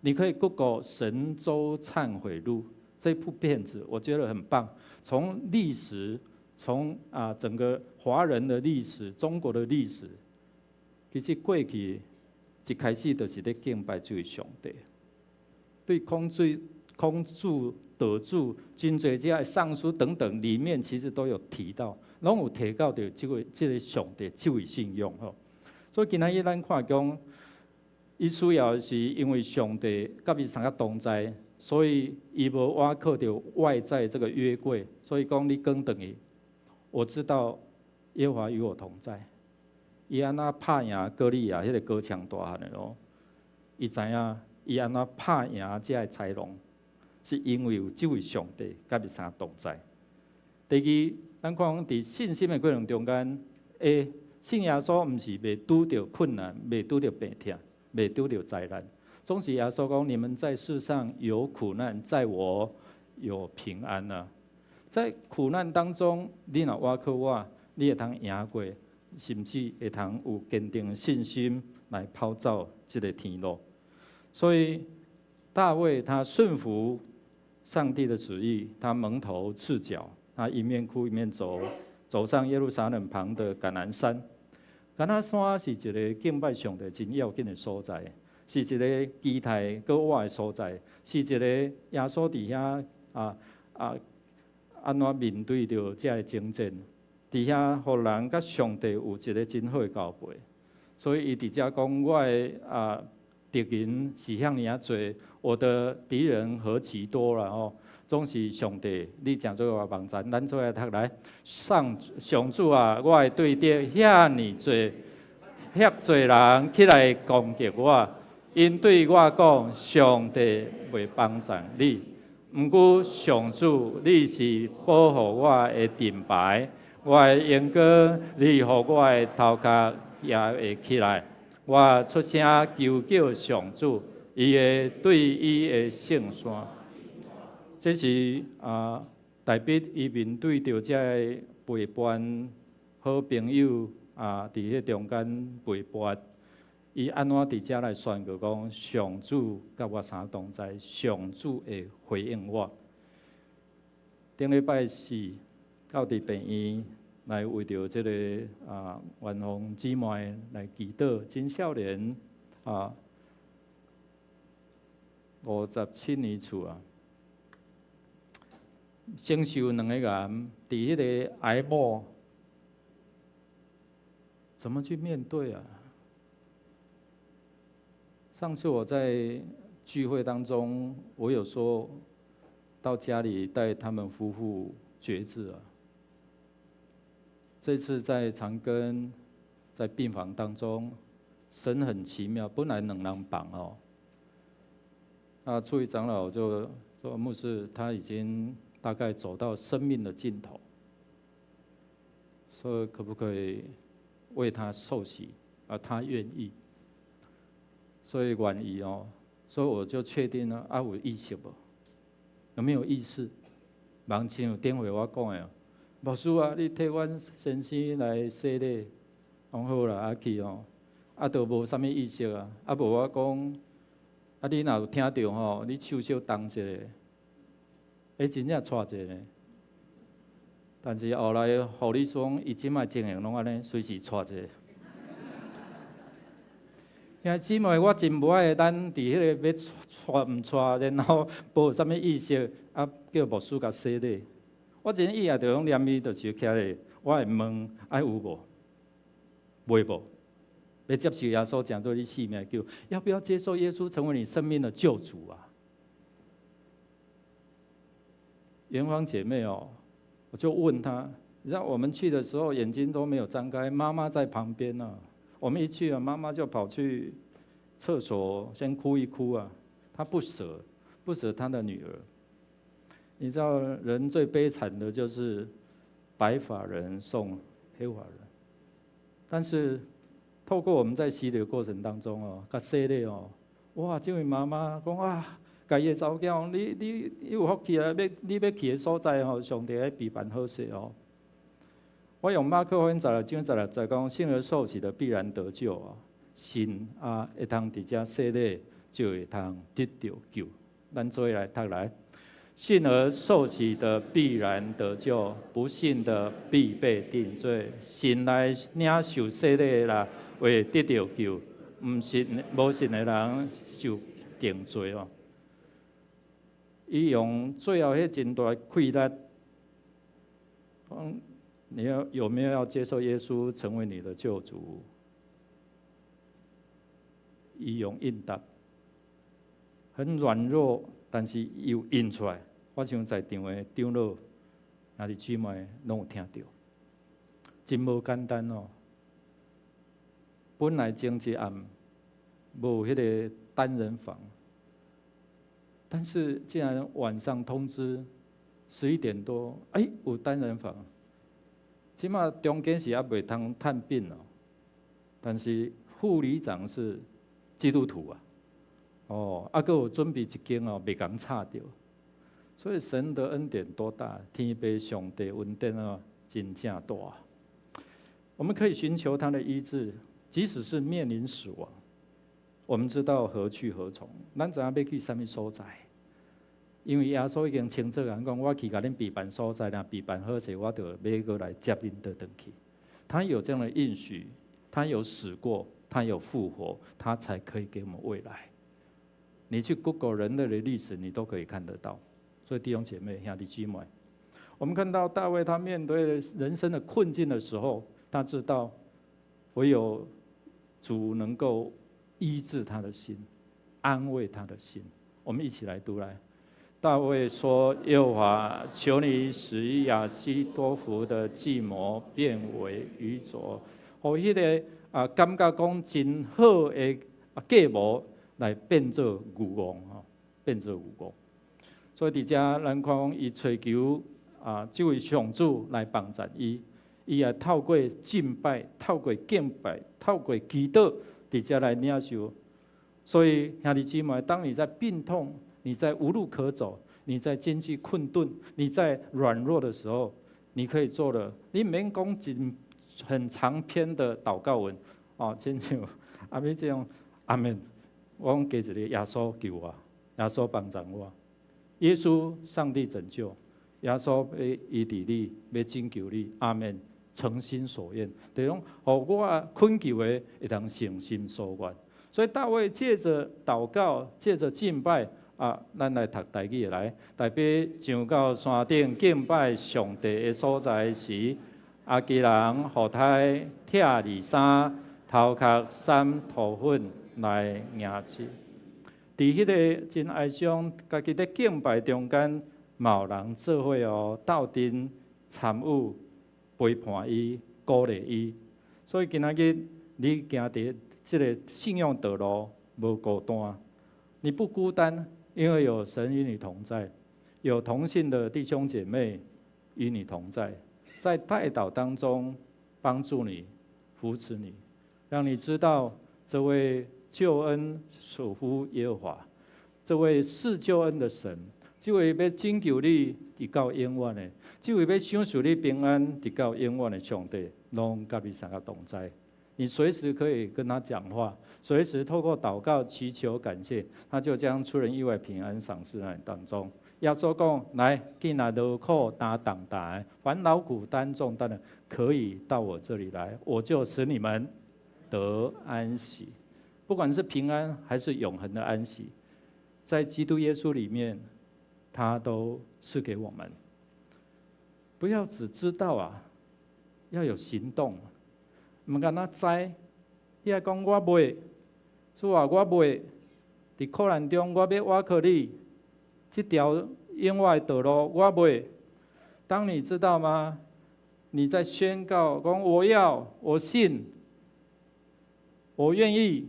你可以 Google《神州懺悔錄》這部片子，我覺得很棒。從歷史，從啊整個華人的歷史、中國的歷史，其實過去一開始就是咧敬拜這位上帝。對孔子、孔子、德主、真濟這尚書等等，裡面其實都有提到。攏有提到著這个上帝這位信仰吼，所以今仔日咱看講，伊需要的是因為上帝佮伊三個同在，所以伊無倚靠著外在這個約櫃，所以講你轉轉去，我知道耶和華與我同在。伊按怎拍贏歌利亞彼个高強大漢的咯？伊知影伊按怎拍贏這个豺狼，是因為有這位上帝佮伊相同在。第二，咱看佇信心的過程中間，信耶穌毋是袂拄著困難，袂拄著病痛，袂拄著災難。總是耶穌講：你們在世上有苦難，在我有平安啊！在苦難當中，你若倚靠我，你會通贏過，甚至會通有堅定的信心來跑走這个天路。所以大衛他順服上帝的旨意，他蒙頭赤腳。他一面哭一面走，走上耶路撒冷旁的橄欖山。橄欖山是一个敬拜上帝真要緊的所在，是一个期待閣活的所在，是一个耶穌佇遐按怎面對著這个征戰，佇遐予人佮上帝有一个真好的交陪。所以伊佇遮講，我的敵人是遐爾仔濟，我的敵人何其多啦吼！總是上帝，你誠做我幫贊，咱做伙讀來。上上主啊，我的對敵遐爾濟，遐濟人起來攻擊我，𪜶對我講，上帝袂幫贊你。毋過上主，你是保護我的盾牌，我的榮光，你予我的頭殼也會起來。我出聲求叫上主，伊會對伊的聖山。這是大衛伊面對著這个背叛好朋友啊，佇彼中間背叛，伊按怎佇遮來宣告講，上主佮我相同在，上主會回應我。頂禮拜四到佇病院來為著這个元芳姊妹來祈禱，真少年啊，57年次啊。承受兩個癌，佇彼个癌末，怎麼去面對啊？上次我在聚會當中，我有說到家裡帶他們夫婦決志啊。這次在長庚，在病房當中，神很奇妙，本來兩人房哦，那處理長老就說牧師他已經大概走到生命的盡頭，說可不可以為他受洗？啊，他願意，所以願意哦，所以我就確定了啊，有意識無？有沒有意識？人親像頂回我講的，牧師啊，你替阮先生來洗禮，講好啦，啊去哦，啊都無啥物意識啊，啊無我講，啊你若有聽著吼，你手小動一下，欸真正掣一下呢。但是後來護理師講，伊這擺情形攏按呢，隨時掣一下。兄弟姊妹，我真無愛咱佇彼个欲掣毋掣，然後無啥物意識，啊叫牧師共洗禮。我真意啊，就講連伊就是徛咧，我會問愛有無？袂無？欲接受耶穌成做你性命救，要不要接受耶穌成為你生命的救主啊？元芳姐妹哦，我就問她，你知道我們去的時候眼睛都沒有張開，媽媽在旁邊呢。我們一去啊，媽媽就跑去廁所先哭一哭啊，她不捨，不捨她的女兒。你知道人最悲慘的就是白髮人送黑髮人，但是透過我們在洗禮的過程當中哦，共洗禮哦，哇！這位媽媽講啊，共伊的查某囝講，你有福氣啊，欲你欲去的所在吼，上帝咧備辦好勢哦。我用馬可福音16章16節講，信而受洗的必然得救啊，信啊會通佇遮洗禮，就會通得著救。咱做伙來讀來。信而受洗的必然得救，不信的必被定罪。信來領受洗禮啦，會得著救；毋信、無信的人就定罪哦。伊用最後彼真大氣力，講你要有沒有要接受耶穌成為你的救主？伊用應答，很軟弱，但是又應出來。我想在場的長老、兄弟姊妹攏有聽著，真無簡單哦。本來前一暗無彼个單人房，但是竟然晚上通知11點多，欸，有單人房。這馬中間是猶袂通探病哦，但是護理長是基督徒啊，哦，啊，閣有準備一間哦，袂共吵著。所以神的恩典多大，天父上帝恩典啊，真正大。我們可以尋求他的醫治，即使是面臨死亡，我們知道何去何從。咱知影欲去啥物所在？因為耶穌已經清楚講，我去共恁備辦所在，若備辦好勢，我就欲閣來接恁倒轉去。他有這樣的應許，他有死過，他有復活，他才可以給我們未來。你去 Google 人類的歷史，你都可以看得到。所以弟兄姐妹、兄弟姊妹，我們看到大衛他面對人生的困境的時候，他知道唯有主能夠醫治他的心，安慰他的心。我們一起來讀來。大衛說：“耶和華，求你使亞希多弗的計謀變為愚拙。”予彼个啊，感覺講真好的計謀來變做愚戇吼，變做愚戇。所以佇遮咱看伊揣求啊，這位上主來幫助伊，伊也透過敬拜、透過敬拜、透過祈禱，佇遮來領受。所以兄弟姊妹，當你在病痛、你在無路可走、你在經濟困頓、你在軟弱的時候，你可以做的，你毋免講真很長篇的禱告文，哦，親像阿美這樣，阿門。我講加一个耶穌救我，耶穌幫助我，耶穌上帝拯救，耶穌欲醫治你，欲拯救你，阿門。誠心所願，就是講，予我懇求的會當誠心所願。所以大衛借著禱告，借著敬拜，啊，咱來讀台語來。大衛上到山頂敬拜上帝的所在時，亞基人戶篩拆離衫，頭殼灑塗粉來迎接。佇彼个真哀傷，家己咧敬拜中間，嘛有人做伙哦，鬥陣參與陪伴伊、鼓勵伊。所以今仔日你行佇這个信仰道路無孤單，你不孤單，因為有神與你同在，有同信的弟兄姐妹與你同在，在代禱當中幫助你、扶持你，讓你知道這位救恩屬乎耶和華，這位賜救恩的神，這位欲拯救你直到永遠的，這位欲賞賜你平安直到永遠的上帝，攏佮你相佮同在。你隨時可以跟他講話，隨時透過禱告、祈求、感謝，他就將出人意外平安賞賜在你當中。耶穌講：來，囝若勞苦擔重擔，凡勞苦擔重擔的，可以到我這裡來，我就使你們得安息。不管是平安還是永恆的安息，在基督耶穌裡面，他都賜給我們。不要只知道啊，要有行動。毋干焦知，你愛講我袂，主啊，我袂，佇苦難中我欲倚靠你，這條永遠的道路我袂。當你知道嗎？你在宣告講我要，我信，我願意，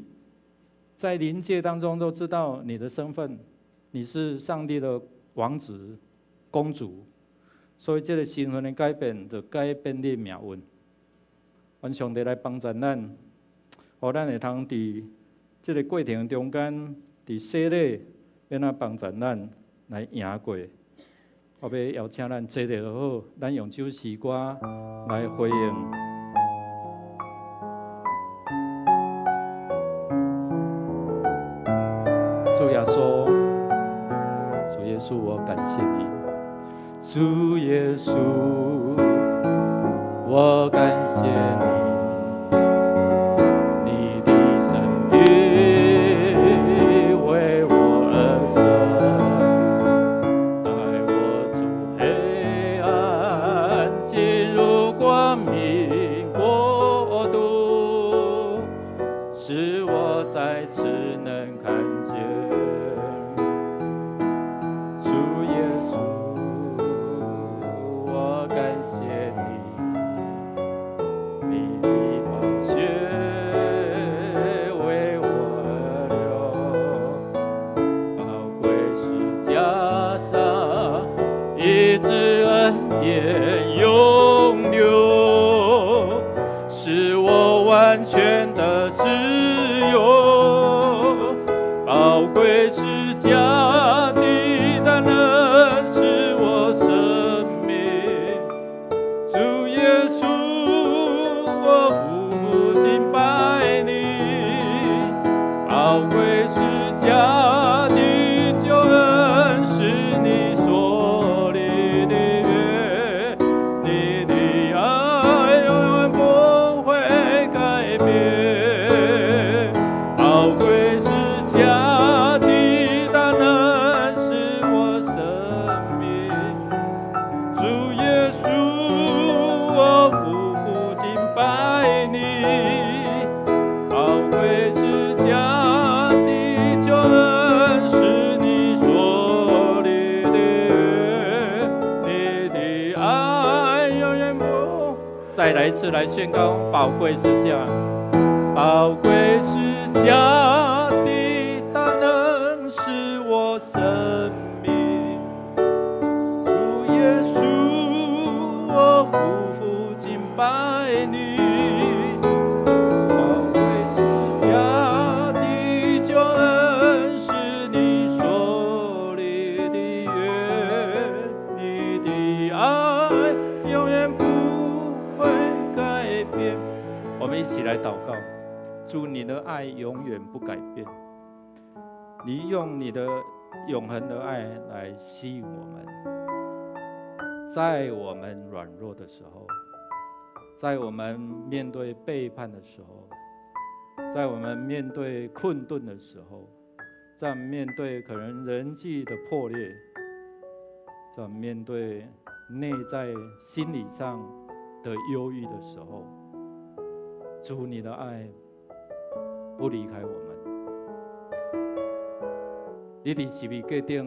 在靈界當中都知道你的身份，你是上帝的王子、公主，所以這个身份的改變，就改變你的命運。願上帝來幫助咱，予咱會通佇這个過程中間，佇洗禮，欲按怎幫助咱來贏過。我欲邀請咱坐著就好，咱用這首詩歌來回應。主耶穌，主耶穌，我感謝你。主耶穌，我感謝你，你的身體為我而捨，帶我出黑暗，進入光明國度，使我再次能看見。主耶穌，我感謝你。你的寶血為我而流，寶貴十架上醫治恩典湧流，使我完全的自由。寶貴十架的大能是我生命，主耶穌，我俯伏敬拜你。寶貴十架的救恩是你所立的約，你的愛永遠不會改變。寶貴十架的大能是我生命，主耶穌，我俯伏敬拜你。寶貴十架的救恩是你所立的約，你的愛永遠不。再來一次來宣告寶貴十架，寶貴十架的大能是我生命，主耶穌，我俯伏敬拜你。寶貴十架的救恩是你所立的約，你的愛永遠不會改變。我們一起來禱告，主，你的愛永遠不改變，你用你的永恆的愛來吸引我們，在我們軟弱的時候，在我們面對背叛的時候，在我們面對困頓的時候，在面對可能人際的破裂，在面對內在心理上的憂鬱的時候，主，你的愛不離開我們。你佇十字架頂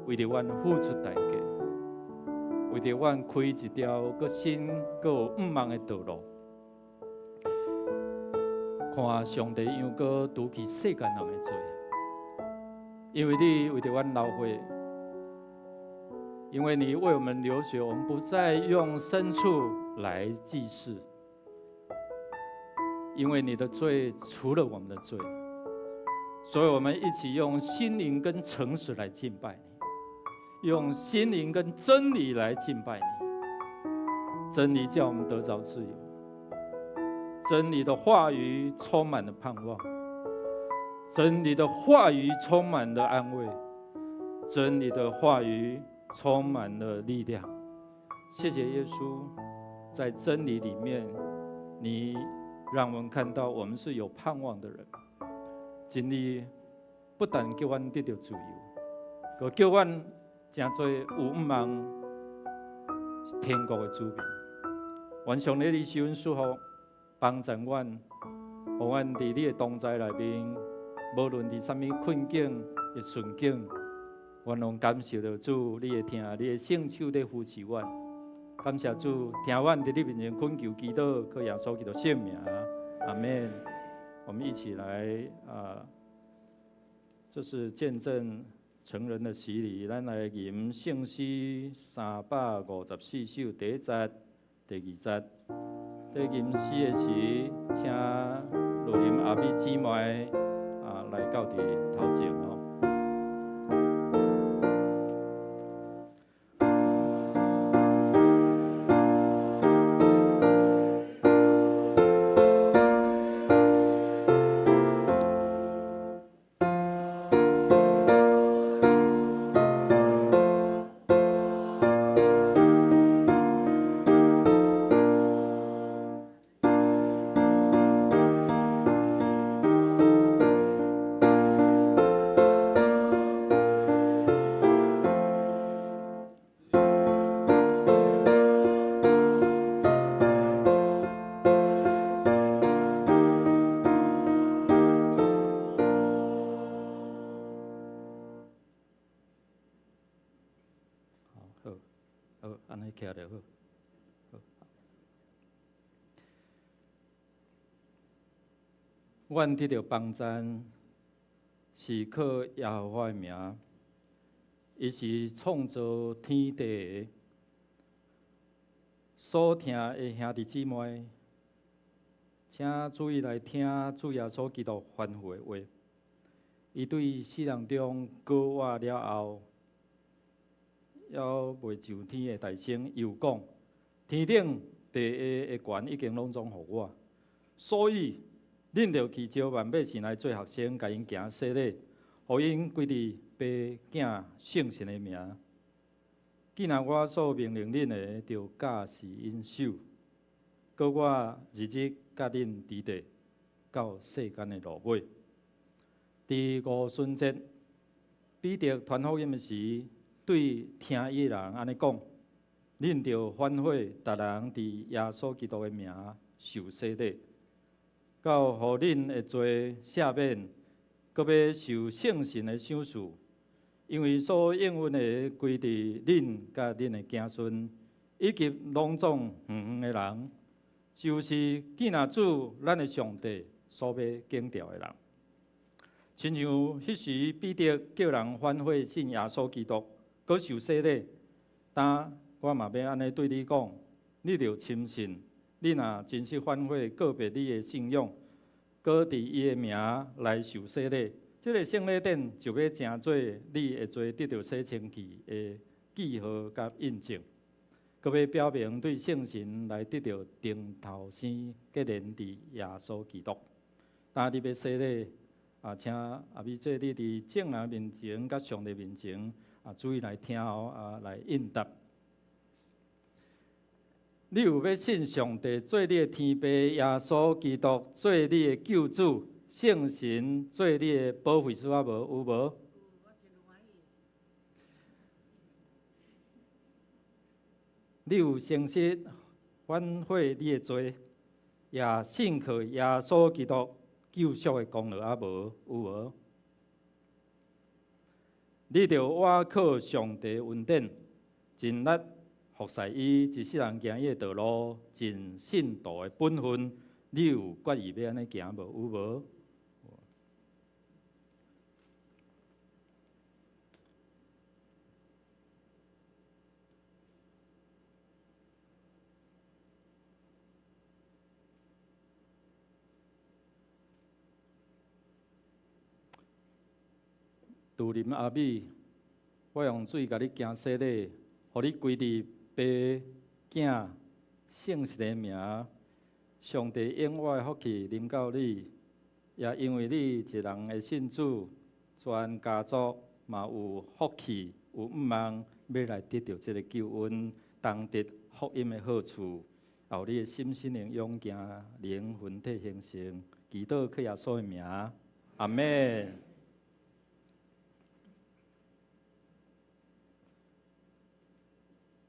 為著阮付出代價，為著阮開一條閣新閣有向望的道路。看上帝猶閣除去世間人的罪，因為你為著阮流血，因為你為我們流血，我們不再用牲畜來祭祀，因為你的罪除了我們的罪，所以我們一起用心靈跟誠實來敬拜你，用心靈跟真理來敬拜你。真理叫我們得著自由，真理的話語充滿了盼望，真理的話語充滿了安慰，真理的話語充滿了力量。謝謝耶穌，在真理裡面，你讓我們看到我們是有盼望的人。真理不但叫阮得著自由，閣叫阮成做有盼望天國的子民。願上帝你賜阮祝福，幫助阮，予阮佇你的同在內面，無論佇啥物困境的順境，阮攏感受著主你的疼，你的聖手咧扶持阮。感謝主，聽阮佇你面前懇求祈禱，靠耶穌基督聖名，阿門。我們一起來啊，這是見證成人的洗禮，咱來吟聖詩354首第一節、第二節。在吟詩的時，請羅林阿美姊妹啊來到佇頭前哦。好，好，按呢徛就好。好。阮得著幫贊，是靠耶和華的名，伊是創造天地的。所聽的兄弟姊妹，請注意來聽主耶穌基督吩咐的話。伊對死人中復活了後，猶未上天的大聲，又講：天頂地下的權已經攏總予我，所以恁著去召萬百姓來做學生，共𪜶行洗禮，予𪜶歸佇父囝聖神的名。既然我所命令恁的，著教示𪜶守。閣我日日佮恁佇咧，到世間的落尾。佇五旬節，彼得傳福音時，對聽伊的人按呢講：恁著反悔，逐人佇耶穌基督的名受洗禮，到予恁的罪赦免，閣欲受聖神的賞賜，因為所應允的歸佇恁佮恁的子孫，以及攏總遠遠的人，就是既若主咱的上帝所欲揀召的人。親像彼時彼得叫人反悔信耶穌基督，閣受洗禮，今我嘛欲按呢對你講，你著深信，你若真實反悔告別你的信仰，閣佇伊的名來受洗禮，這个聖禮典就欲成做你的罪得著洗清去的記號佮印證，閣欲表明對聖神來得著重頭生結連佇耶穌基督。當你欲洗禮，啊，請阿美姐你佇眾人面前佮上帝面前啊，注意來聽哦，啊，來應答。你有欲信上帝做你的天父，耶穌基督做你的救主，聖神做你的保惠師啊無？有無？你有誠實反悔你的罪，也信靠耶穌基督救贖的功勞啊無？有無？你著倚靠上帝恩典，盡力服侍伊，一世人行伊的道路，盡信徒的本分。你有決意欲按呢行無？有無？杜林阿美，我用水共你行洗禮，予你歸佇爸、囝、聖神的名。上帝永遠的福氣臨到你，也因為你一人的信主，全家族嘛有福氣，有向望，欲來得著這个救恩，同得福音的好處，予你的心身靈勇健，靈魂體興盛。祈禱靠耶穌的名，阿們。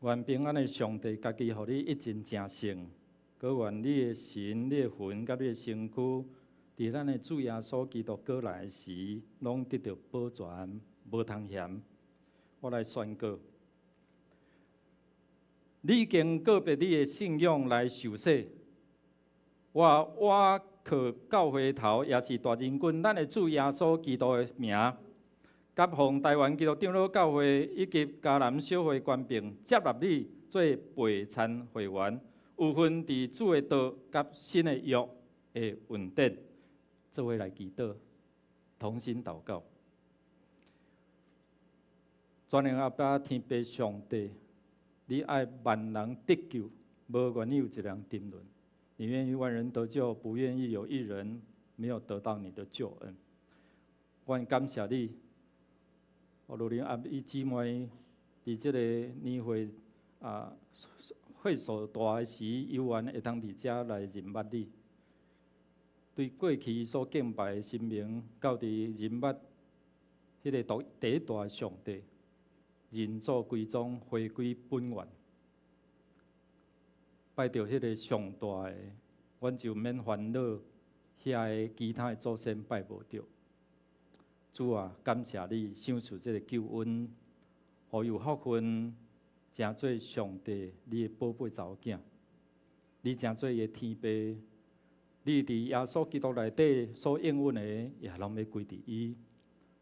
願平安的上帝家己予你一盡成聖，閣願你的神、你的魂佮你的身軀，佇咱的主耶穌基督閣來時，攏得著保全，無通嫌。我來宣告，你已經告別你的信仰來受洗，我倚靠教會頭，也是大仁君，咱的主耶穌基督的名，佮奉臺灣基督長老教會以及嘉南小會權柄接納你做陪餐會員，有份佇主的道佮新的約的恩典，做伙來祈禱，同心禱告。全能阿爸天父上帝，你愛萬人得救，無願意有一人沉淪。你願意萬人得救，不願意有一人沒有得到你的救恩。我感謝你。我如林阿伊姊妹佇這个年會啊歲數大的時，猶原會通佇遮來認捌你。對過去所敬拜的神明，到佇認捌彼个獨第一大的上帝，認祖歸宗，回歸本源，拜著彼个上大的，阮就免煩惱遐個其他的祖先拜無著。主啊，感謝你賞賜這个救恩，予有福分，成做上帝你的寶貝查某囝，你成做伊的天父，你佇耶穌基督內底所應允的，也攏欲歸佇伊。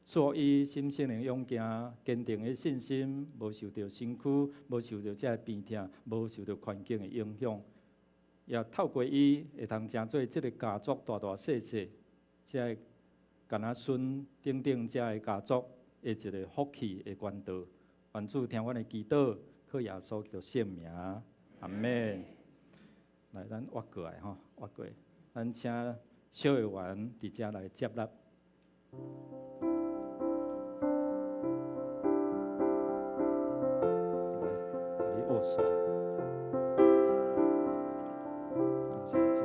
所以心聖靈勇健，堅定的信心，無受著身軀，無受著這个病痛，無受著環境的影響，也透過伊會通成做這个家族大大細細，這个敢若孫等等這个家族的一个福氣的管道。願主聽阮的祈禱，靠耶穌基督聖名，阿們。來，咱活過來吼，活過來。咱請小會員佇遮來接納。來，共你握手。感謝主。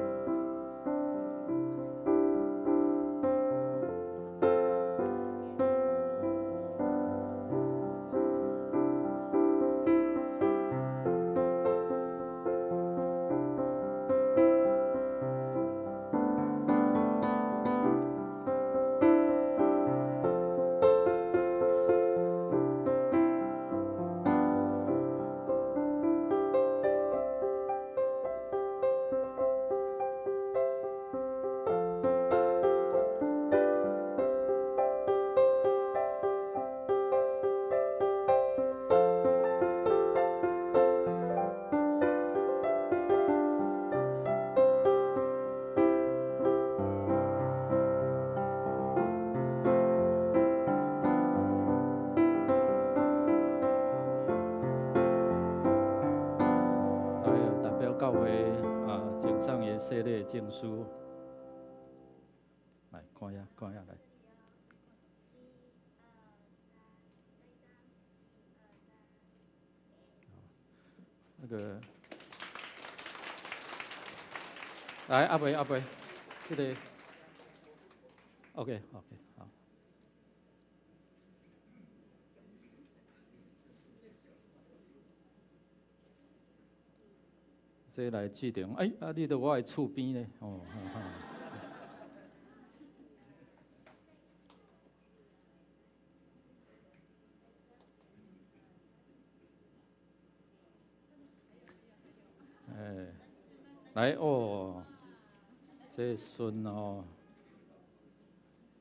來，代表教會啊，呈上伊洗禮證書，來看下，看下來。那個，來阿伯阿伯，這個，OK OK 好。這來致電，哎，啊，你佇我的厝邊咧，哦。哎，來哦，這孫哦，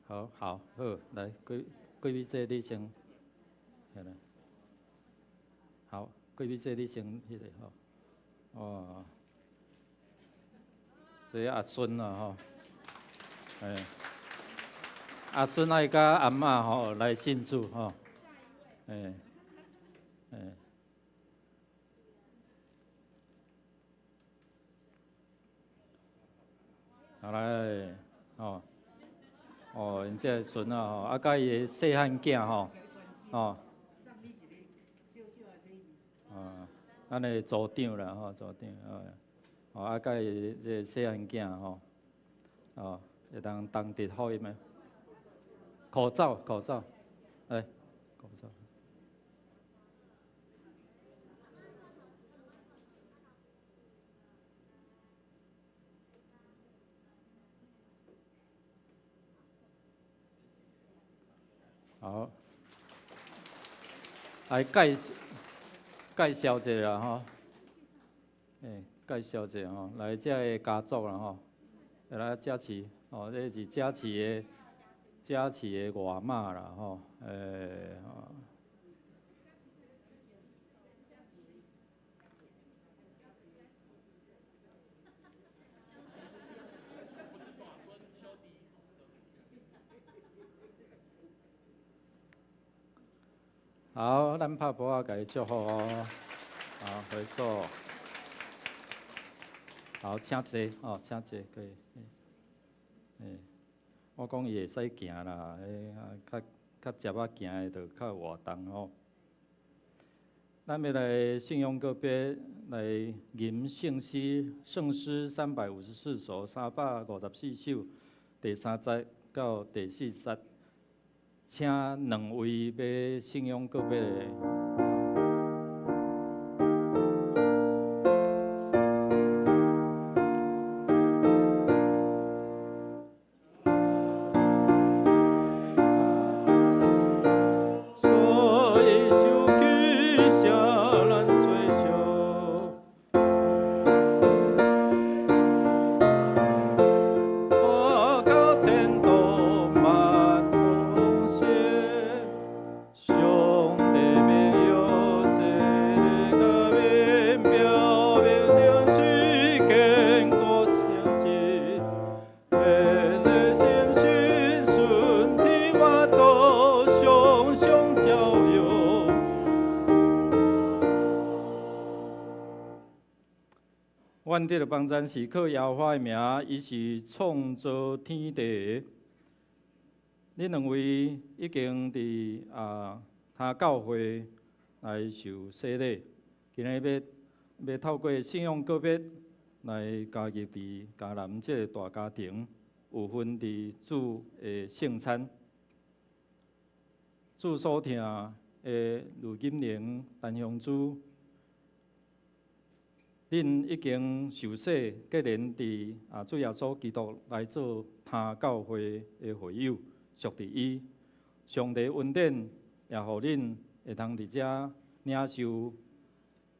好好好，來貴貴美姐你先，來，好，貴美姐你先彼个吼，哦，這阿孫啊吼，哎，阿孫愛佮阿嬤吼來信主吼，哎。欸。好來，哦，哦，𪜶這个孫仔吼，啊，佮伊的細漢囝吼，哦，啊，咱的組長啦吼，組長，哦，哦，啊，佮伊這個細漢囝吼，哦，會當同佇予伊嗎？口罩，口罩，來，口罩。好，來介紹一下吼，欸，介紹一下吼，來這个家族啦吼，來佳琪，哦，這是佳琪的外媽啦吼，欸。好，咱拍噗仔，共伊祝福哦。好，回座。好，請坐，哦，請坐，可以。欸，我講伊會使行啦，欸，較較捷仔行的就較有活動吼。咱欲來信仰告別，來吟聖詩，聖詩354首，354首，第三節到第四節。請兩位欲信仰告別的。阮得著幫贊是靠耶和華的名，伊是創造天地的。恁兩位已經佇啊，他教會來受洗禮，今日欲欲透過信仰告別來加入佇迦南這个大家庭，有份佇主的聖餐。主所疼的呂金玲、陳香珠。恁已經受洗，結連佇啊主耶穌基督來做他教會的會友，屬佇伊。上帝恩典也予恁會通佇遮領受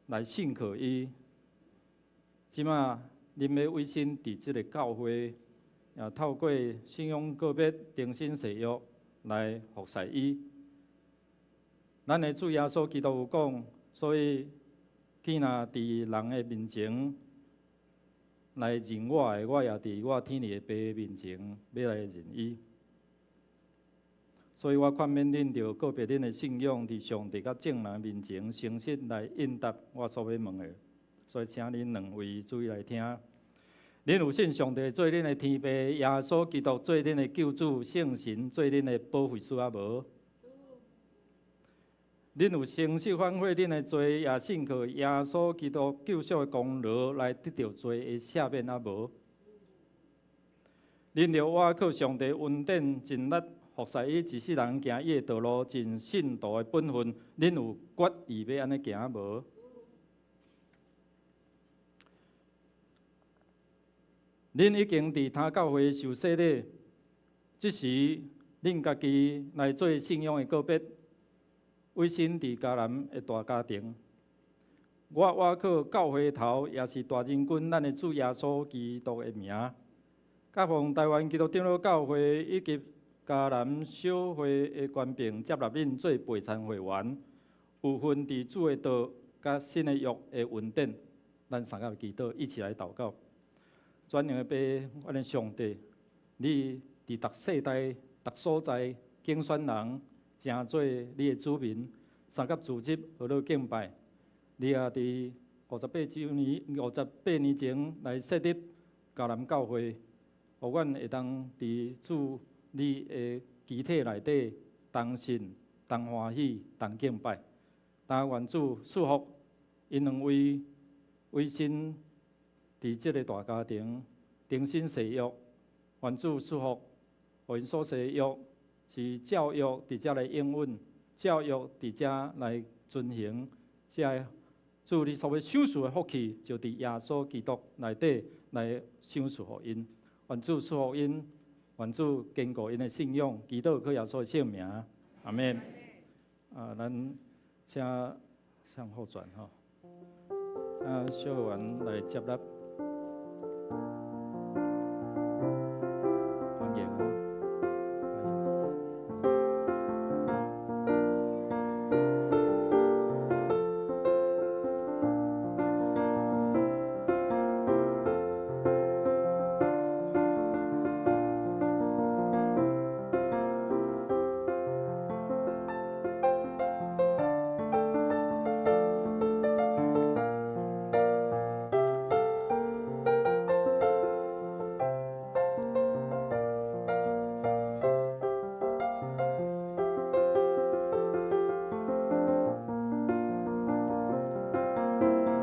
來信靠伊。這馬恁欲委身佇這个教會，也透過信仰告別、重新誓約來服侍伊。咱的主耶穌基督有講，所以。彼若佇人的面前來認我的，我也佇我天父的爸面前欲來認伊。所以我勸勉恁，著告別恁的信仰，佇上帝佮眾人面前誠實來應答我所欲問的。所以請恁兩位注意來聽。恁有信上帝做恁的天父，耶穌基督做恁的救主，聖神做恁的保惠師啊無？恁有誠實反悔恁的罪，也信靠耶穌基督救贖的功勞來得著罪的赦免啊無？恁著倚靠上帝恩典，盡力服侍伊一世人行伊的道路，盡信徒的本分。恁有決意欲按呢行啊無？恁已經佇他教會受洗禮，這時恁家己來做信仰的告別。委身佇迦南的大家庭，我倚靠教會頭，也是大仁君，咱的主耶穌基督的名，佮奉臺灣基督長老教會以及迦南小會的權柄，接納恁做陪餐會員，有份佇主的道佮新的約的恩典，咱三個祈禱，一起來禱告。全能的父，阮的上帝，你佇逐世代、逐所在揀選人，成做你的子民，三佮主日学乐敬拜。你也佇58週年、58年前來設立迦南教會，予阮會當佇主你的肢體內底同信、同歡喜、同敬拜。但願主賜福𪜶兩位委身佇這个大家庭，重新誓約。願主賜福，予𪜶所誓約是照約佇遮來應允，照約佇遮來遵行。這个主你所欲賞賜的福氣，就佇耶穌基督內底來賞賜予𪜶。願主賜福𪜶，願主堅固𪜶的信仰，祈禱靠耶穌的聖名，阿們。啊，咱請向後轉吼，請小員來接納。歡迎哦，歡迎。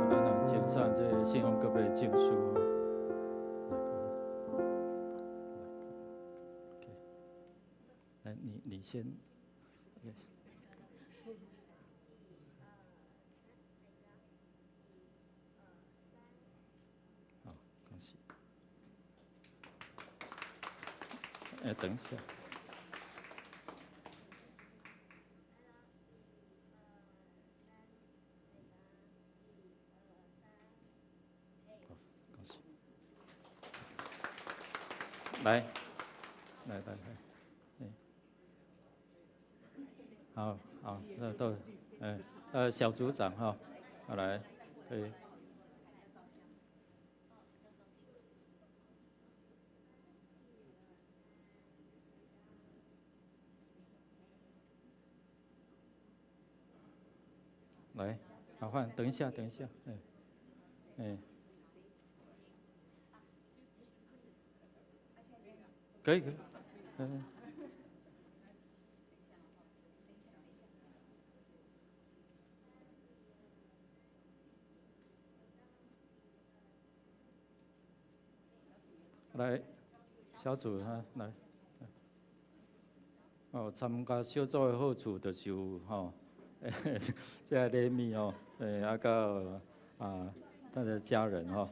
咱來請上這個信仰告白證書。來，來，你先。OK。好，恭喜。哎，等一下。好，恭喜。來，來來來，哎，好好，那都，哎，小組長哈，好來，可以。來，阿焕，等一下，等一下，哎，哎，可以可以，嗯。來，小組哈，來。哦，參加小組的好處就是有吼，這個禮物哦，啊，佮啊，他的家人吼。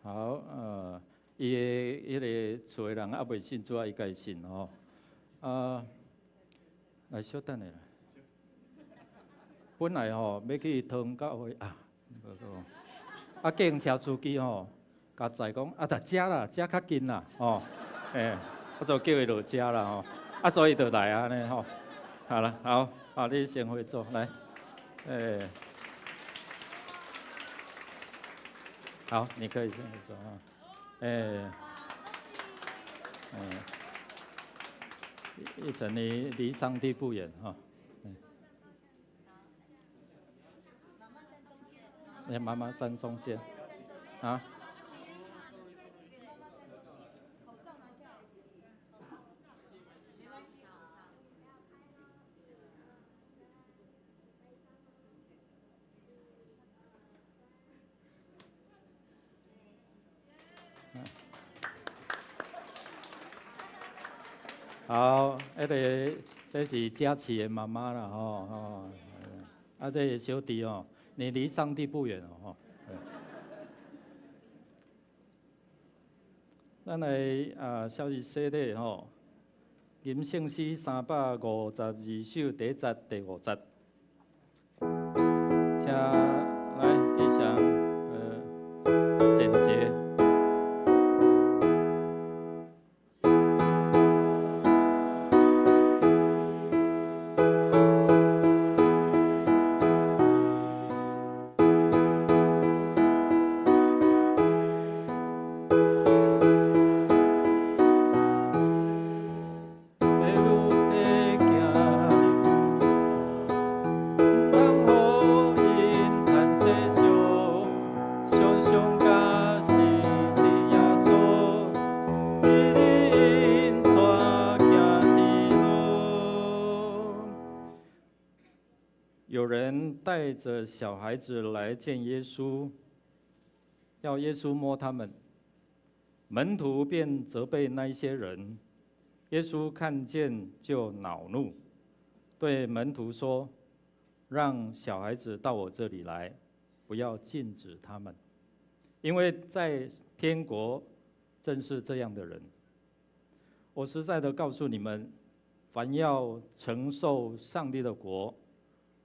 好，伊的彼个厝的人猶未信主，伊家信吼。啊，來稍等下啦。本來吼欲去湯教會啊，無個，啊，計程車司機吼，共載講啊，佇遮啦，遮較近啦，吼，欸，我就叫伊落遮啦吼，啊，所以就來按呢吼。好啦，好，啊，你先回座來，欸。好，你可以先回座啊。欸，欸，一層你離上帝不遠哈。欸，媽媽站中間，啊？好，彼个這是佳琪的媽媽啦，吼吼，啊，這個小弟哦，你離上帝不遠哦，吼。咱來啊，小日洗禮吼，吟聖詩352首第一節、第五節，請來一翔，簡潔。帶着小孩子來見耶穌，要耶穌摸他們。門徒便責備那些人。耶穌看見就惱怒，對門徒說：讓小孩子到我這裡來，不要禁止他們，因為在天國正是這樣的人。我實在的告訴你們，凡要承受上帝的國，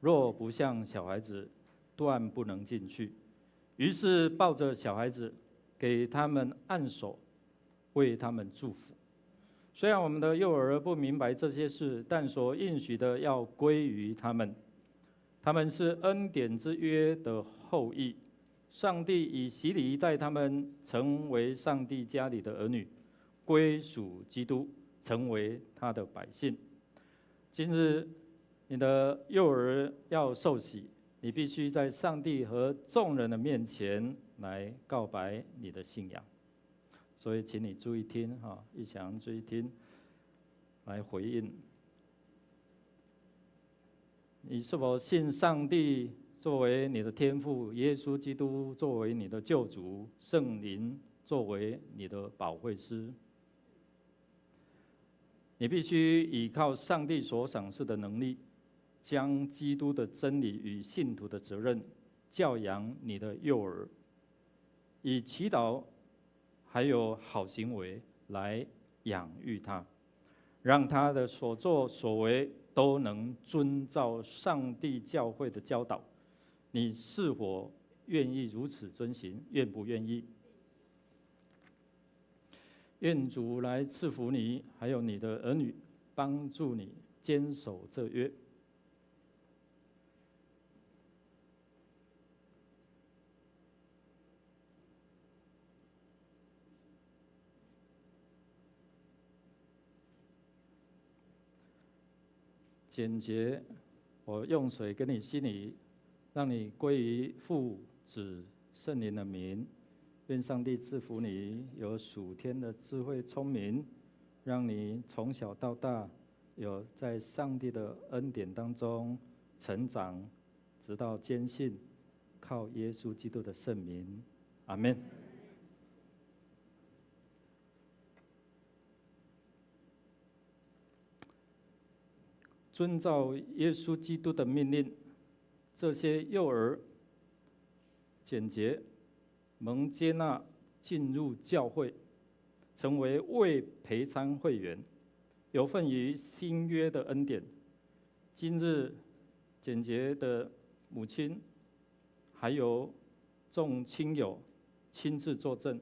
若不像小孩子，斷不能進去。於是抱着小孩子，給他們按手，為他們祝福。雖然我們的幼兒不明白這些事，但所應許的要歸於他們。他們是恩典之約的後裔，上帝以洗禮帶他們成為上帝家裡的兒女，歸屬基督，成為他的百姓。今日你的幼兒要受洗，你必須在上帝和眾人的面前來告白你的信仰。所以，請你注意聽哈，一翔注意聽，來回應。你是否信上帝作為你的天父，耶穌基督作為你的救主，聖靈作為你的保惠師？你必須依靠上帝所賞賜的能力，將基督的真理與信徒的責任教養你的幼兒，以祈禱還有好行為來養育他，讓他的所作所為都能遵照上帝教會的教導。你是否願意如此遵行？願不願意？願主來賜福你，還有你的兒女，幫助你堅守這約。簡潔，我用水給你洗禮，讓你歸於父子聖靈的名。願上帝賜福你，有屬天的智慧聰明，讓你從小到大有在上帝的恩典當中成長，直到堅信靠耶穌基督的聖名。阿門。遵照耶穌基督的命令，這些幼兒簡潔蒙接納進入教會，成為未陪餐會員，有份於新約的恩典。今日簡潔的母親，還有眾親友親自作證，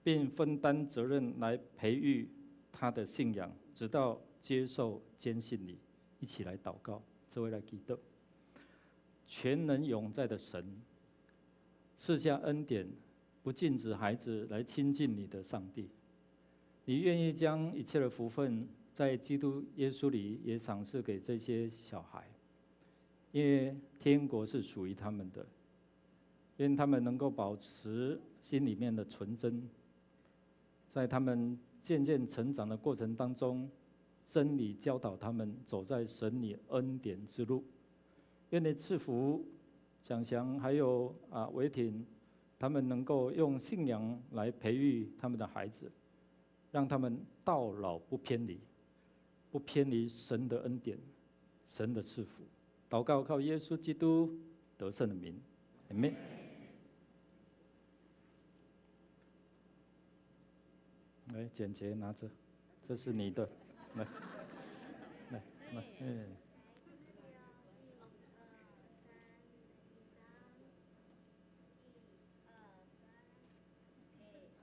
並分擔責任來培育他的信仰，直到接受堅信禮。一起來禱告，這位來祈禱。全能永在的神，賜下恩典，不禁止孩子來親近你的上帝。你願意將一切的福分在基督耶穌裡也賞賜給這些小孩，因為天國是屬於他們的。願他們能夠保持心裡面的純真，在他們漸漸成長的過程當中，真理教導他們走在神你恩典之路。願你賜福祥祥還有啊維挺，他們能夠用信仰來培育他們的孩子，讓他們到老不偏離，不偏離神的恩典、神的賜福。禱告靠耶穌基督得勝的名，阿門。來，簡潔拿着，這是你的，來，來，來，嗯。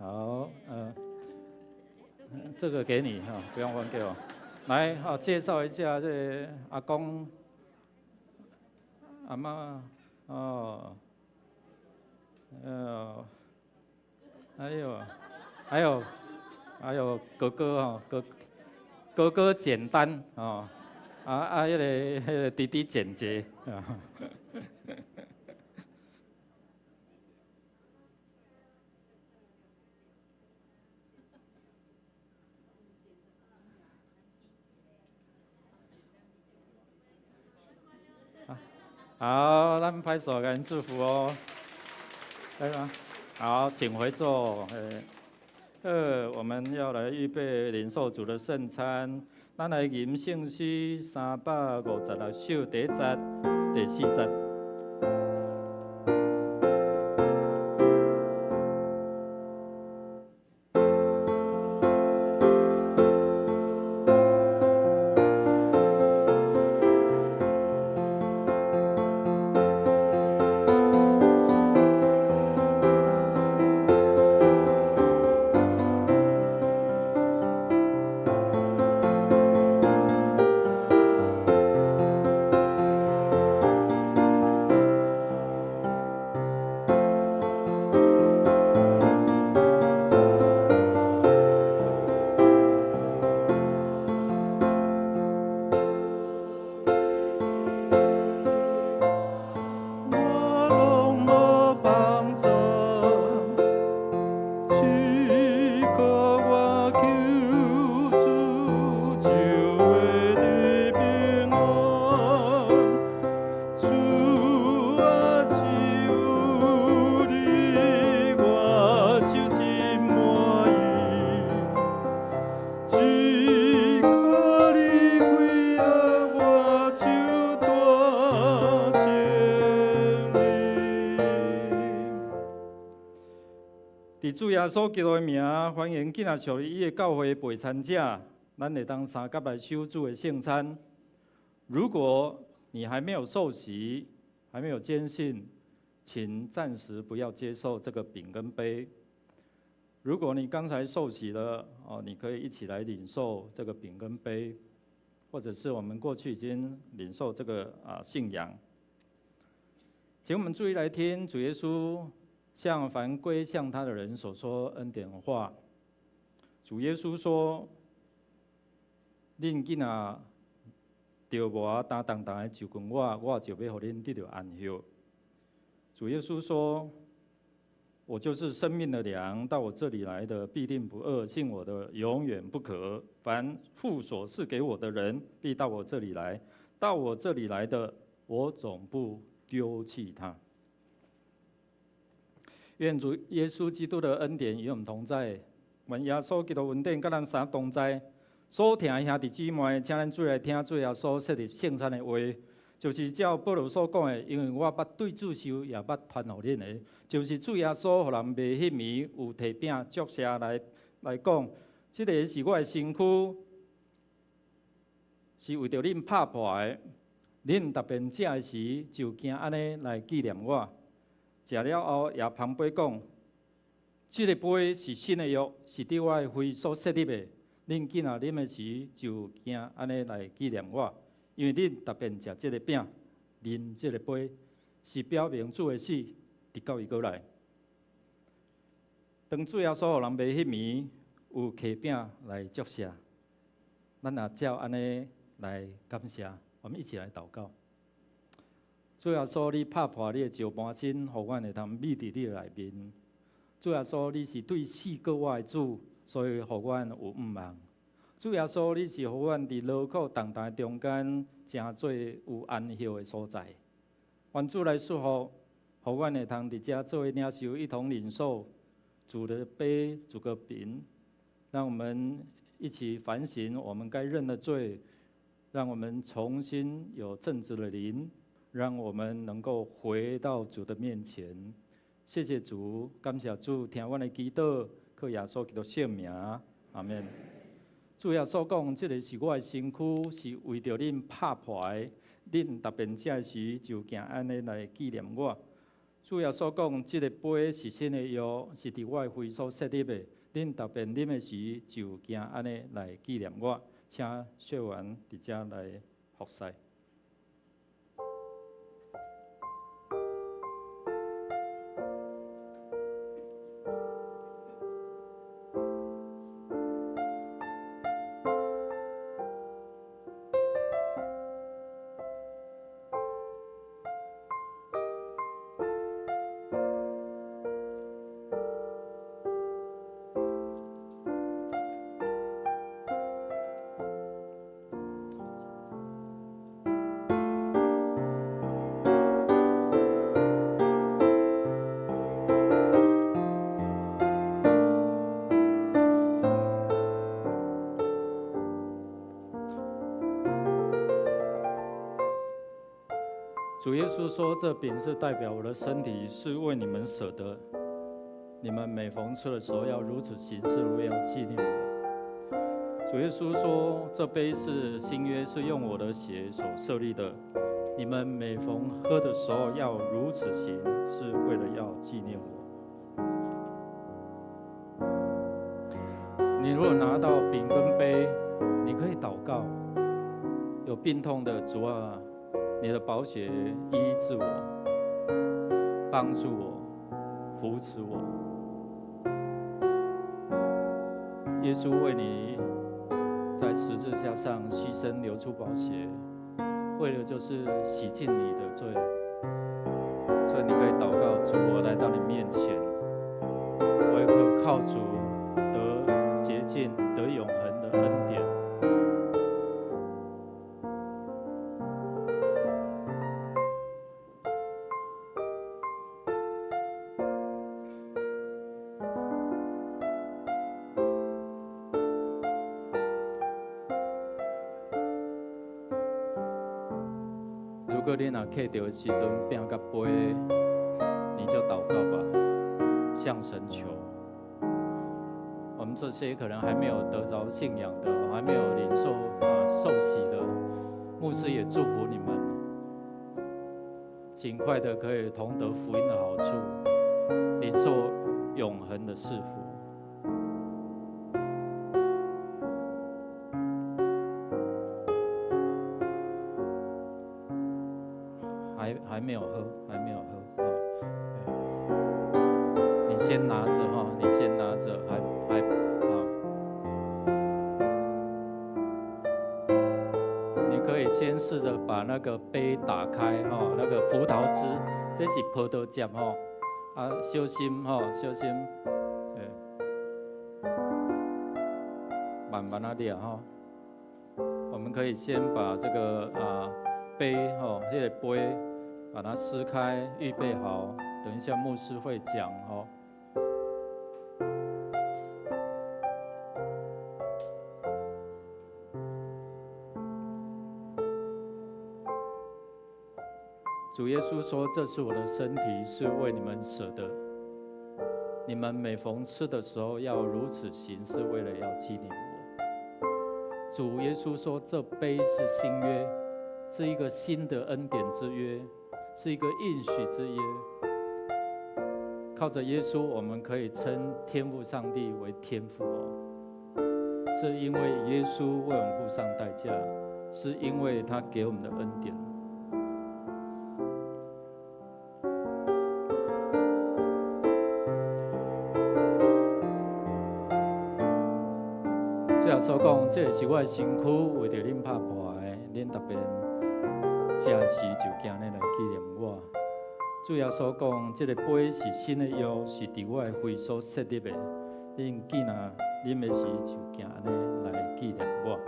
好，這個給你哈，不用還給我。來，好，介紹一下這個阿公、阿嬤，哦，還有，還有，還有哥哥哦，哥哥哥簡單哦，啊啊，彼個弟弟簡潔啊。好，咱拍手共𪜶祝福哦。來嗎？好，請回座。我們要來預備領受主的聖餐。咱來吟聖詩356首第一節、第四節。主耶穌基督的名，歡迎囝仔屬於伊的教會陪餐者，咱會當相佮來守主的聖餐。如果你還沒有受洗，還沒有堅信，請暫時不要接受這個餅跟杯。如果你剛才受洗了，哦，你可以一起來領受這個餅跟杯，或者是我們過去已經領受這個信仰。請我們注意來聽主耶穌向凡歸向他的人所說恩典話。主耶穌說：恁囝仔著無擔重重的就近我，我就欲予恁得著安息。主耶穌說：我就是生命的糧，到我這裡來的必定不餓，信我的永遠不渴。凡父所賜給我的人，必到我這裡來；到我這裡來的，我總不丟棄他。願主耶穌基督的恩典與我們同在。願耶穌基督恩典佮咱三同在。所聽的兄弟姊妹，請咱注意來聽主耶穌設立聖餐的話，就是照保羅所講的，因為我捌對主受，也捌傳予恁的，就是主耶穌予人賣彼暝有提餅祝謝來講，這个是我的身軀，是為著恁拍破的。恁逐遍食的時，就行按呢來紀念我。食了後，也捧杯講：這个杯是新的約，是佇我的血所設立的。恁囝仔啉的時，就行按呢來紀念我。因為恁逐遍食這个餅，啉這个杯，是表明主的死，直到伊閣來。當主耶穌予人賣彼暝，有提餅來祝謝，咱也照按呢來感謝。我們一起來禱告。主耶穌，你拍破你的石盤身，予阮會通覕佇你的內面。主耶穌，你是對死閣活的主，所以予阮有向望。主耶穌，你是予阮佇勞苦重擔中間，成做有安息的所在。願主來祝福，予阮會通佇遮做伙領受，一同領受主的杯、主的餅，讓我們一起反省我們該認的罪，讓我們重新有正直的靈。讓我們能夠回到主的面前。謝謝主，感謝主，聽阮的祈禱，靠耶穌基督聖名，阿們。主耶穌講：這个是我的身軀，是為著恁拍破的。恁逐遍食的時，就行按呢來紀念我。主耶穌講：這个杯是新的約，是佇我的血所設立的。恁逐遍啉的時，就行按呢來紀念我。請學員佇遮來服侍。主耶穌說：這餅是代表我的身體，是為你們捨的。你們每逢吃的時候，要如此行，是為要紀念我。主耶穌說：這杯是新約，是用我的血所設立的。你們每逢喝的時候，要如此行，是為了要紀念我。你如果拿到餅跟杯，你可以禱告。有病痛的，主啊，你的寶血醫治我，幫助我，扶持我。耶穌為你在十字架上犧牲，流出寶血，為了就是洗淨你的罪。所以你可以禱告，主，我來到你面前，我也可以靠主得潔淨，得永恆的恩典。如果你若客著的時陣，餅佮杯，你就禱告吧，向神求。我們這些可能還沒有得著信仰的，還沒有領受受洗的，牧師也祝福你們，盡快的可以同得福音的好處，領受永恆的賜福。還沒有喝，還沒有喝哦。你先拿著哈，你先拿著，還啊。你可以先試着把那個杯打開哈，那個葡萄汁，這是葡萄汁吼，啊，小心吼，小心，慢慢仔掠吼。我們可以先把這個杯吼，這個杯把它撕開，預備好，等一下牧師會講哦。主耶穌說：“這是我的身體，是為你們捨的。你們每逢吃的時候，要如此行，是為了要紀念我。”主耶穌說：“這杯是新約，是一個新的恩典之約，是一個應許之約。靠着耶穌，我們可以稱天父上帝為天父哦。是因為耶穌為我們付上代價，是因為他給我們的恩典。”主耶穌講：這個是我的身軀，為著恁拍破的，恁逐遍食時就行按呢來紀念我。主耶穌講：這個杯是新的約，是佇我的血所設立的，恁既若啉的時就行按呢來紀念我。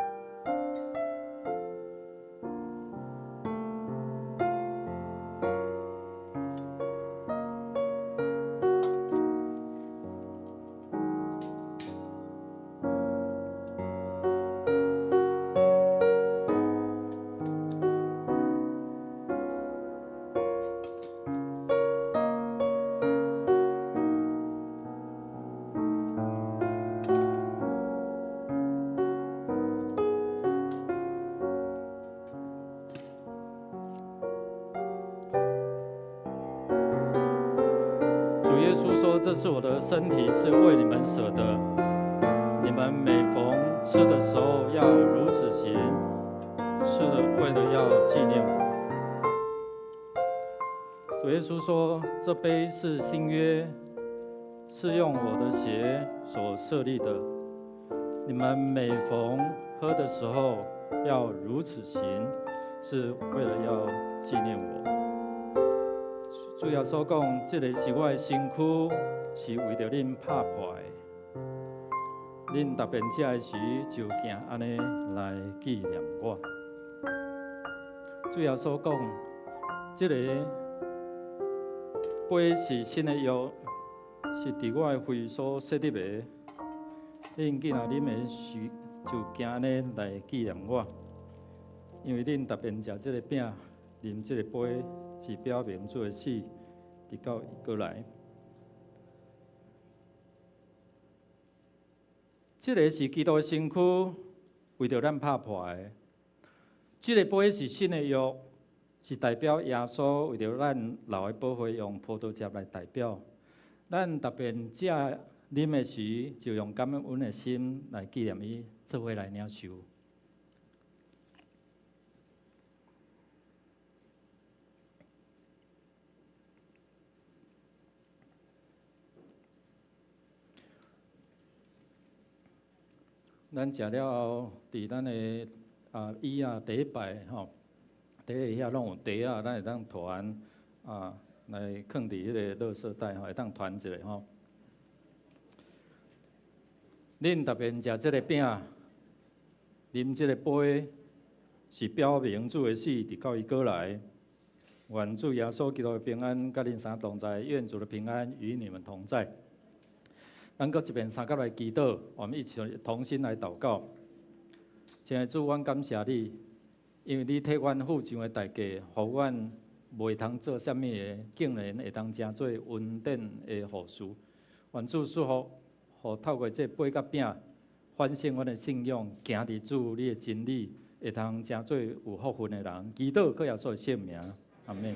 主耶穌說：“這是我的身體，是為你們捨的。你們每逢吃的時候，要如此行，是的，為了要紀念我。”主耶穌說：“這杯是新約，是用我的血所設立的。你們每逢喝的時候，要如此行，是為了要紀念我。”主耶穌講：這個是我的身軀，是為著恁拍破的。恁逐遍食的時，就行按呢來紀念我。主耶穌講：這個杯是新的約，是佇我的血所設立的。恁既若啉的時，就行按呢來紀念我。因為恁逐遍食這個餅，啉這個杯，是表明主的死，直到伊閣來。這个是基督的身軀，為著咱拍破的。這个杯是新的約，是代表耶穌為著咱流的寶血，用葡萄汁來代表。咱逐遍食啉的時，就用感恩的心來紀念伊，做伙來領受。咱食了後，佇咱的椅仔第一排吼，底下遐攏有袋仔，咱會當傳來囥佇彼个垃圾袋吼，會當傳一下吼。恁逐遍食這个餅，啉這个杯，是表明主的死，直到伊閣來。願主耶穌基督的平安，佮恁三同在，願主的平安與你們同在。咱閣一遍相佮來祈禱，我們一起同心來禱告。親愛的主，阮感謝你，因為你替阮付上的代價，予阮袂通做啥物的，竟然會當成做恩典的後嗣。願主賜福，予透過這杯佮餅，反省阮的信仰，行佇主你的真理，會通成做有福分的人。祈禱靠耶穌的聖名，阿們。